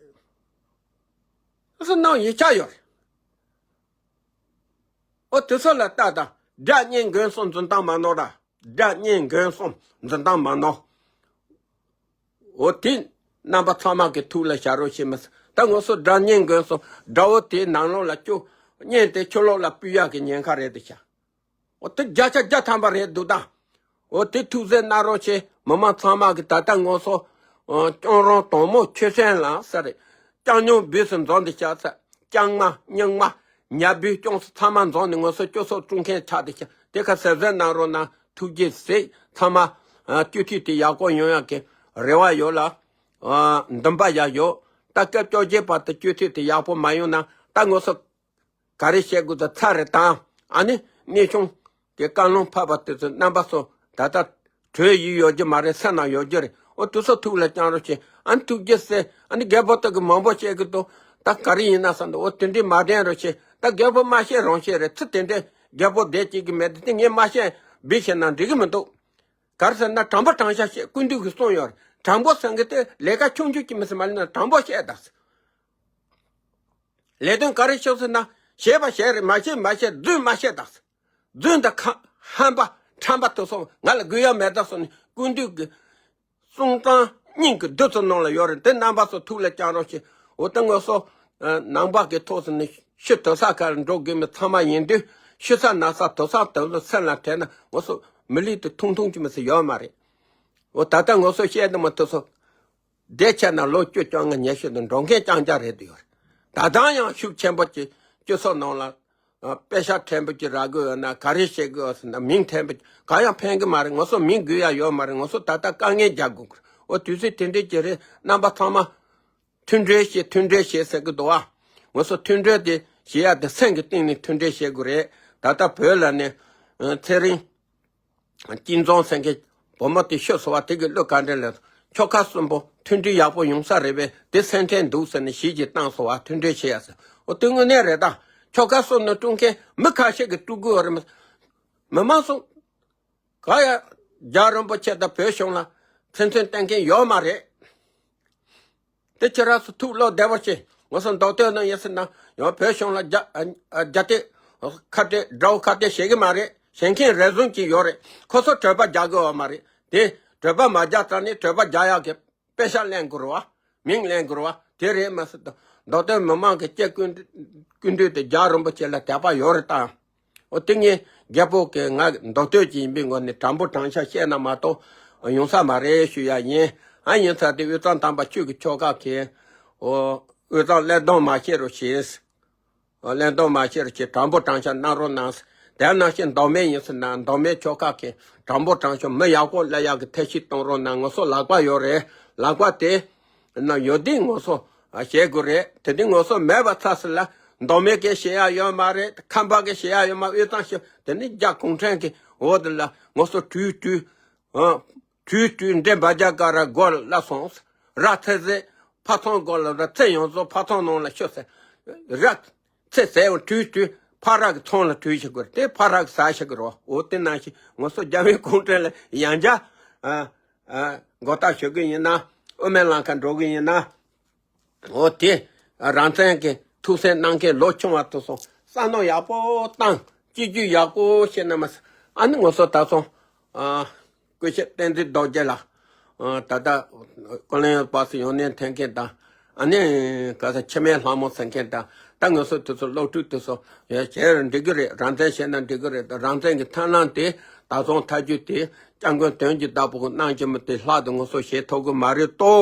སུ་གནང་ཡིག་ཆ་ཡོད་རེད། ཨོ་དེ་ཚོ་ལ་ལྟ་དང་། དགྲ་གཉེན་མགོན་གསུམ་འཛིན་སྟངས་མ་ནོར་ར། དགྲ་གཉེན་མགོན་གསུམ་འཛིན་སྟངས་མ་ནོར། འོ་དེ་རྣམ་པ་ཚང་མ་གི་ཐུགས་ལ་བཞག་རོགས་བྱེད་མི་ཟེར། ད་ང་ཚོ་དགྲ་གཉེན་མགོན་གསུམ་དགྲ་བོ་དེའི་ནང་ལོགས་ལ་སྐྱོ་གཉེན་དེ་ཕྱི་ལོགས་ལ་སྤུས་ཡག་གི་ཉེན་ཁ་རེད་དེ་ཤ། འོ་དེ་བརྒྱ་ཆ་བརྒྱ་ཐམ་པ་རེད་འདུག་ད། འོ་དེ་ཐུགས་བརྩེ་གནང་རོགས་བྱེད། མི་མང་ཚང་མ་གི་ད་ལྟ་ང་ཚོ་སྐྱོང་རོང་དོང་མོ་ཆོས་སེང་ལ་ས་རེད། ལྕང་སྨྱོན་སྦུས་སུ་འཛོམས་ཏེ་བཞག་ས། ལྕང་མ་རྙིང་མ་ཉ་སྦུས་སྐྱོང་ས་ཚང་མ་འཛོམས་ནས་ང་ཚོ་སྐྱོ་སོགས་དཀྲུག་མཁན་ཆགས་ཏེ་བཞག་དེ་ཁ་གཟབ་གཟབ་གནང་རོགས་གནང་། ཐུགས་རྗེ་གཟིགས། ཚང་མ་སྐྱོ་ཐུག་དེ་ཡག་པོ་ཡོང་ཡག་གི་རེ་བ་ཡོད་ལ། འདུན་པ་ཡང་ཡོད། ད་སྐབས་བཅོ་བརྒྱད་བར་དུ་སྐྱོ་ཐུག་དེ་ཡག་པོ་མ་ཡོང་ན་ད་ང་ཚོ་ག་རེ་བཤད་དགོས་ད་ཚར་རེད་དང་། ཨ་ནི་གནས་ཆུང་གི་བཀའ་ལུང་ཕབ་པ་དེ་ཚོ་རྣམ་པ་ཚོ་ད་ལྟ་གྲོས་ཡིག་ཡོད་རྒྱུ་མ་རེད། སེམས་ནང་ཡོད་རྒྱུ་རེད། འོ་དེ་ཚོ་ཐུགས་ལ་བཅངས་རོགས་བྱེད། ཨ་ནི་ཐུགས་རྗེ་གཟིགས། ཨ་ནི་རྒད་པོ་དག་གི་མང་པོ་བཤད་གི་འདུག་ད་ག་རེ་ཡིན་ན་བསམ་འདུག་འོ་དེ་འདྲའི་མ་དྲན་རོགས་བྱེད། ད་རྒད་པོ་མ་བཤད་རང་བཤད་རེད། ཚུལ་དེ་འདྲའི་རྒད་པོ་བསྡད་ཅིག་གི་མེད་དེ་དེ་ངས་མ་བཤད་འབུ་བཤད་ན་འགྲིག་གི་མི་འདུག་ག་རེ་ཟེར་ན་དྲང་པོ་དྲང་བཞག་བཤད། སྐུ་མདུན་གྱིས་གསུངས་ཡོད་རེད། དྲང་པོ་ཟེར་མཁན་དེ་ལས་ཀ་ཆུང་ཆུང་གཅིག་མི་ཟེར་མ་ལས་ན་དྲང་པོ་བཤད་ད་ཟེར། ལས་དོན་ག་རེ་ཤོག་ཟེར་ན་བྱས་པ་བྱས་རེད། མ་བྱས་མ་བྱས་རྫུན་མ་བཤད་ད་ཟེར། རྫུན་དང་ཁ་ཧམ་པ་ཁྲམ་པ་དེ་ཚོ་ང་ལ་དགོས་ཡ་མེད་ད་ཟེར་ནས་སྐུ་མདུན་གྱི་གསུང་གཏམ་སྙིང་གི་བདུད་རྩི་ནང་ལ་ཡོད་རེད། དེ་རྣམ་པ་ཚོ་ཐུགས་ལ་བཅངས་རོགས་བྱེད། འོ་ད་ང་ཚོ་ནང་པ་གི་ཐོག་ཟེར་ནས་ཤི་དུར་ས་ཁར་འགྲོ་དགོས་མི་ཚང་མ་ཡིན་དུས་ཤི་ས་ན་ས་དུར་ས་དེ་ཚོ་སེམས་ལ་དྲན་ན་ང་ཚོ་མི་ལུས་དེ་ཐུང་ཐུང་གི་མི་ཚེ་ཡོད་མ་རེད། འོ་ད་ལྟ་ང་ཚོ་བཤད་དུ་མ་ཐུབ་ཚོ། བསྡད་ཆ་ན་ལོ་བཅུ་བཅོ་ལྔ་ཉི་ཤུ་དུ་འགྲོ་མཁན་རྐྱང་རྐྱང་རེད་དུ་ཡོད་རེད། ད་ལྟ་ཡང་ཤུགས་ཆེན་པོ་ཅིག་སྤྱི་ཚོགས་ནང་ལ་ཨ་པེ་ཤག་ཕྲན་བུ་ཅིག་རག་གི་ཡོད་ན་ག་རེ་བྱེད་དགོས་ཟེར་ན་མིང་ཕྲན་བུ་ཅིག་གང་ཡང་ཕན་གི་མ་རེད། ང་ཚོ་མིང་དགོས་ཡ་ཡོད་མ་རེད། ང་ཚོ་ད་ལྟ་དཀའ་ངལ་རྒྱག་དགོས་གི་རེད། འོ་དུས་ཚོད་དེ་འདྲས་ཅིག་རེད། རྣམ་པ་ཚང་མ་མཐུན་སྒྲིལ་བྱེད་མཐུན་སྒྲིལ་བྱེད་ཟེར་གི་འདུག་ཨ། ང་ཚོ་མཐུན་སྒྲིལ་དེ་བྱེད་ཡ་དེ་སེམས་ཀྱི་གཏིང་ནས་མཐུན་སྒྲིལ་བྱེད་དགོས་རེད། ད་ལྟ་བོད་ལ་ནི་ཨ་ཚེ་རིང་། སྐྱིད་འཛོམས་ཟེར་མཁན་བུ་མོ་དེ་ཤི་སོང་བ་དེ་གི་གླུ་ག་འདྲ་ལས། ཆོལ་ཁ་གསུམ་པོ་མཐུན་སྒྲིལ་ཡག་པོ་ཡོང་ས་རེད་པས། དེ་སེམས་ཁྲལ་འདུག་ཟེར་ནས་གཞས་ཅིག་བཏང་སོང་བ། མཐུན་སྒྲིལ་བྱེད་ཡ་ཟེར། འོ་དེ་དངོས་གནས་རེད་ད། ཆོལ་ཁ་གསུམ་ནས་དཀྲུག་མཁན་མི་ཁ་ཤས་ཀྱིས་དཀྲུག་དགོས་རེད། མི་མང་སོང་ག་ཡ། རྒྱལ་བ་རིན་པོ་ཆེ་དང་བོད་གཞུང་ལ་ཕན་ཚུན་བསྟེན་མཁན་ཡོད་མ་རེད། དེ་ཁྱེད་རང་ཚོ་ཐུགས་བློ་བདེ་བོ་བྱེད། ང་ཚོ་མདོ་སྟོད་ནང་ཡིན་ཟེར་ན་ཡང་བོད་གཞུང་ལ་རྒྱ་ཨ་རྒྱ་སྟེ་ཁ་གཏད་དགྲ་བོ་ཁ་གཏད་བྱེད་གི་མ་རེད། བྱེད་མཁན་རེ་ཟུང་ཅིག་ཡོད་རེད། ཁོ་ཚོ་གྲོད་པ་རྒྱག་གི་ཡོད་མ་རེད། དེ་གྲོད་པ་མ་རྒྱག་ཙང་ནས་གྲོད་པ་རྒྱག་ཡག་གི་དཔེ་ཆ་ལེན་དགོས་རེད་བ། མིང་ལེན་དགོས་རེད་བ། དེ་རེད་མ་ཟེར་དང་། མདོ་སྟོད་མི་མང་གི་སྐྱེ་ཀུན་ཀུན་འདུས་དེ་རྒྱལ་བ་རིན་པོ་ཆེ་ལ་དད་པ་ཡོད་རེད་ད། འོ་དེ་ངས་རྒད་པོ་གི་ང་མདོ་སྟོད་ཀྱི་ཡིན་པའི་ངོས་ནས་དྲང་པོ་དྲང་བཞག་བཤད་ན་མ་གཏོགས་ཡོང་ས་མ་རེད་ཞུ་ཡ་ཡིན། ཨ་ཡིན་ཙང་དེ་དབུས་གཙང་དམ་པ་ཆོས་ཀྱི་ཆོལ་ཁ་གི་འོ་དབུས་གཙང་གླེན་གཏོང་མ་བྱེད་རོགས་བྱེད། འོ་གླེན་གཏོང་མ་བྱེད་རོགས་བྱེད། དྲང་པོ་དྲང་བཞག་གནང་རོགས་གནང་། དེ་ནང་བཞིན་མདོ་སྨད་ཡིན་ཟེར་ན་མདོ་སྨད་ཆོལ་ཁ་གི་དྲང་པོ་དྲང་བཞག་མི་ཡག་པོ་སླེབས་ཡག་གི་ཐབས་ཤེས་གཏོང་རོགས་གནང་། ང་ཚོ་ལག་པ་ཡོད་རེད། ལག་པ་དེ། ན་ཡོད་དུས་ང་ཚོ་བྱེད་དགོས་རེད། དེ་དུས་ང་ཚོ་མེད་པ་ཚ་ཟེར་ལ་མདོ་སྨད་ཀྱི་བྱེད་ཡ་ཡོད་མ་རེད། ཁམས་པ་གི་བྱེད་ཡ་ཡོད་མ། དབུས་གཙང་བྱེད་དེ་ནི་རྒྱ་གུང་ཁྲན་གྱི་འོག་དེ་ལ་ང་ཚོ་བྲོས་བྲོས་ཨ་བྲོས་བྲོས་འདྲེ་འབའ་རྒྱ་ག་ར་སྒོ་ལ་སོང་། ར་ཚེ་ཚེ་ཕ་ཚོང་སྒོ་ལ་ར་ཚེ་ཡོངས་རྫོགས་ཕ་ཚོང་ནང་ལ་ཤོད་ཟེར། ར་ཚེ་ཟས་འོང་བྲོས་བྲོས་ཕ་ར་གི་ཚོང་ལ་བྲོས་བྱེད་དགོས་རེད། དེ་ཕ་ར་གི་ཟ་བྱེད་དགོས་རེད། འོ་དེ་ནང་བཞིན་ང་ཚོ་རྒྱ་མི་གུང་ཁྲན་ལ་ཡང་བསྐྱར་ཨ་ཨ་མགོ་བཏགས་ཞུ་གི་ཡིན་ན། དབུ་མའི་ལམ་ཁ་འགྲོ་གི་ཡིན་ན། འོ་དེ་རང་བཙན་གྱི་ཐུགས་སེམས་གནང་མཁན་ལོ་ཆུང་བ་དེ་ཚོ་ རྩ་ནོར་ཡག་པོ་བཏང་། སྤྱི་རྒྱུ་ཡག་པོ་བྱས་ན་མ་ཟད། ཨ་ནི་ང་ཚོ་ད་སོང་། ཨ། སྐུ་ཞབས་བསྟན་འཛིན་རྡོ་རྗེ་ལགས། ཨ། ད་ལྟ་ཀོ་ལོན་ཡོད་པ་སུ་ཡོང་ནས་འཐེན་མཁན་དང་། ཨ་ནི་ག་ས་འཆི་མེད་ལྷ་མོ་ཟེར་མཁན་དང་། ད་ང་ཚོ་དེ་ཚོ་སློབ་ཕྲུག་དེ་ཚོ་ཡང་བྱས་ར་འགྲིག་གི་རེད། རང་བཙན་བྱས་ན་འགྲིག་གི་རེད། ད་རང་བཙན་གྱི་ཐབས་ལམ་དེ་ད་སོང་ཐག་གཅོད་དེ་སྐྱབས་མགོན་དོན་གྱི་བདག་པོ་གི་གནང་གི་མི་དེ་ལྷག་ཏུ་ང་ཚོ་བྱེད་ཐུབ་གི་མ་རེད་དོ།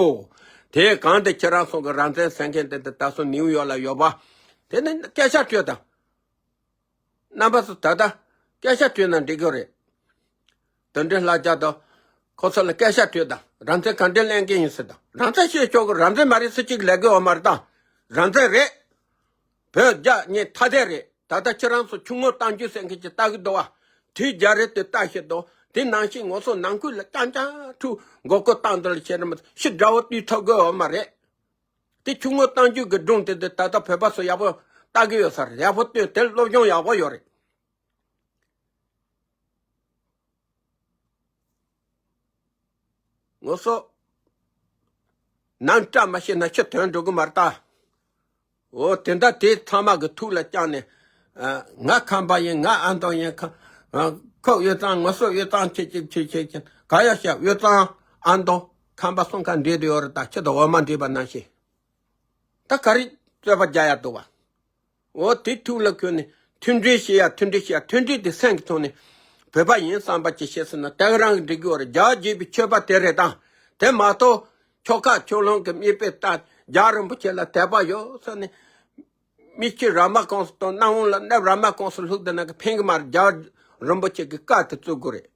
དེ་གང་དེ་ཁྱེད་རང་ཚོ་གི་རང་བཙན་ཟེར་མཁན་དེ་དེ་ད་སོང་ནིའུ་ཡོག་ལ་ཡོད་པ། དེ་ནི་སྐད་ཆ་དྲིས་དང་། རྣམ་པ་ཚོ་ད་ལྟ་སྐད་ཆ་དྲིས་ན་འགྲིག་གི་རེད། དོན་འགྲུབ་ལྷ་རྒྱལ་དང་། ཁོ་ཚོ་ལ་སྐད་ཆ་དྲིས་དང་། རང་བཙན་ག་འདྲས་ལེན་གི་ཡིན་ཟེར་དང་། རང་བཙན་བཤད་ཆོག་གི། རང་བཙན་མ་རེད་ཟེར་གཅིག་ལབ་གི་ཡོད་མ་རེད་ད། རང་བཙན་རེད། བོད་རྒྱ་གཉིས་ཐ་དད་རེད། ད་ལྟ་ཁྱེད་རང་ཚོ་ཆུ་ངོ་གཏམ་རྒྱུད་ཟེར་མཁན་ཅིག་ལྟ་གི་འདུག་བ། དུས་རྒྱ་རེད་དེ་ལྟ་ཤེས་འདུག། དེ་ནང་བཞིན་ང་ཚོ་ནང་ཁུལ་ལ་རྐྱང་རྐྱང་ཕྲུག་མགོ་སྐོར་བཏང་འདི་ལ་བྱས་ན་མ་ཤི་དགྲ་བོ་བཏུལ་ཐུབ་གི་ཡོད་མ་རེད། དེ་ཆུ་ངོ་གཏམ་རྒྱུད་ཀྱི་སྒྲུང་དེ་དེ་ད་ལྟ་བོད་པ་ཚོ་ཡག་པོ་ལྟ་གི་ཡོད་ས་རེད། ཡག་པོ་ལྟོས། དེར་སློབ་སྦྱོང་ཡག་པོ་ཡོད་རེད། ང་ཚོ་ནམ་བཀྲ་མ་ཤིས་ན་ཕྱི་དོན་འགྲོ་གི་མ་རེད་ད། འོ་དེ་འདྲ་དེ་ཚང་མ་གི་ཐུགས་ལ་བཅངས་ནས། ཨ། ང་ཁམས་པ་ཡིན། ང་ཨ་མདོ་ཡིན། ཁ། ཨ། ཁོ་དབུས་གཙང་། ང་སུ་དབུས་གཙང་ཆེ་ཆེ་ཆེ་ཆེ་ཆེ་ག་ཡ་ཤ། དབུས་གཙང་ཨ་མདོ་ཁམས་པ་གསུམ་ཀ་འདྲེས་དུ་ཡོད་རེད་ད། ཁྱི་དང་འོ་མ་འདྲེས་པ་ནང་བཞིན། ད་ག་རེ་རྩོད་པ་རྒྱག་ཡ་འདུག་བ། འོ་དེ་ཐུགས་ལ་ཁུར་ནས་མཐུན་སྒྲིལ་བྱེད་ཡ། མཐུན་སྒྲིལ་བྱེད་ཡ། མཐུན་སྒྲིལ་དེ་སེམས་ཀྱི་ཐོག་ནས་བོད་པ་ཡིན་བསམ་པ་ཅིག་བྱས་ཟིན་ན་དེ་ག་རང་གི་འགྲིག་གི་ཡོད་རེད། རྒྱ་བརྒྱུད་པའི་ཆོས་པ་དེ་རེད་ད། དེ་མ་གཏོགས་ཆོལ་ཁ་ཆོས་ལུང་གི་མིག་དཔེ་ལྟ། རྒྱལ་བ་རིན་པོ་ཆེ་ལ་དད་པ་ཡོད་ཟེར་ནས། མི་ཁྱི་ར་མ་གོང་སུ་དང་སྣང་བ་ལ་གནས་ར་མ་གོང་སུ་ལྷུག་དེ་ན་གི་ཕན་གི་མ་རེད། རྒྱལ་བ་རིན་པོ་ཆེ་གི་བཀའ་དེ་བཙུགས་དགོས་རེད།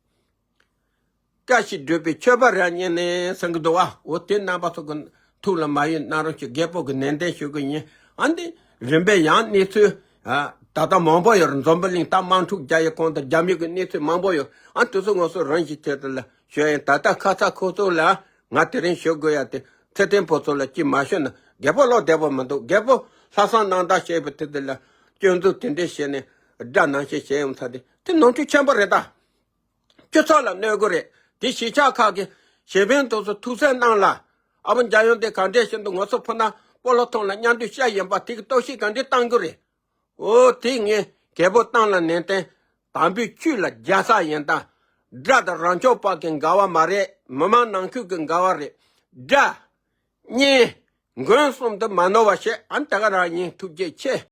བཀྲ་ཤིས་སྒྲུབ་པའི་མཆོད་པ་ར་ཉན་ནས་ཟེར་གི་འདུག་བ། འོ་དེ་རྣམ་པ་ཚོ་གི་ཐུགས་ལ་མ་ཡོད་ན་རུང་ཅིག་རྒད་པོ་གི་ནན་ཏན་ཞུ་གི་ཡིན། ཨ་འདི་རིམ་པས་ཡང་གནས་ཚུལ། ཨ། ད་ལྟ་མང་པོ་ཡོད་རེད། འཛམ་བུ་གླིང་ད་དམག་འཁྲུག་རྒྱག་ཡའི་གོང་དུ་རྒྱ་མི་གི་གནས་ཚུལ་མང་པོ་ཡོད། ཨ་དེ་ཚོ་ང་ཚོ་རང་བཞིན་ཆེད་དུ་ལ་ཞུ་ཡིན། ད་ལྟ་ཁ་ཚ་ཁོ་ཚོ་ལ་ང་དེ་རིང་ཞུ་དགོས་ཡ་དེ་ཚེ་བརྟན་ཕོ་ཚོ་ལ་ཅིག་མ་ཞུ་ན། རྒད་པོ་བློ་བདེ་པོ་མི་འདུག། རྒད་པོ་ལྷག་བསམ་རྣམ་དག་བྱས་པའི་དེ་དེ་ལ་སྐྱོན་འཛུགས་དེ་འདྲས་བྱས་ནས་དགྲ་ནང་བཞིན་བྱས་ཡོང་ཚར་དེ་དེ་ནོར་འཁྲུལ་ཆེན་པོ་རེད་ད། སྤྱི་ཚོགས་ལ་གནོད་གི་རེད། དེ་གཞིས་ཆགས་ཁག་གི་གཞིས་དཔོན་དེ་ཚོ་ཐུགས་སེམས་གནང་ལ། ཨ་བོ་འཇམ་དབྱངས་དེ་ག་འདྲས་བཞིན་དུ་ང་ཚོ་ཕུ་ན་སྤོ་ལོ་ཐོང་ལ་མཉམ་འདུས་བཤད་ཡིན་པ་དེ་གི་སྟོབས་ཤུགས་ག་འདྲས་བཏང་གི་རེད། འོ་དེ་ངས་རྒད་པོ་བཏང་ལ་ནན་ཏན་དམ་པའི་ཆོས་ལ་རྒྱལ་ས་ཡིན་ད། དགྲ་དང་རང་ཕྱོགས་པ་གི་འགལ་བ་མ་རེད། མི་མང་ནང་ཁུལ་གི་འགལ་བ་རེད། དགྲ། གཉེན། མགོན་གསུམ་དུ་མ་ནོར་བ་བྱེད། ཨ་ནི་ད་ག་རང་ཡིན། ཐུགས་རྗེ་ཆེ།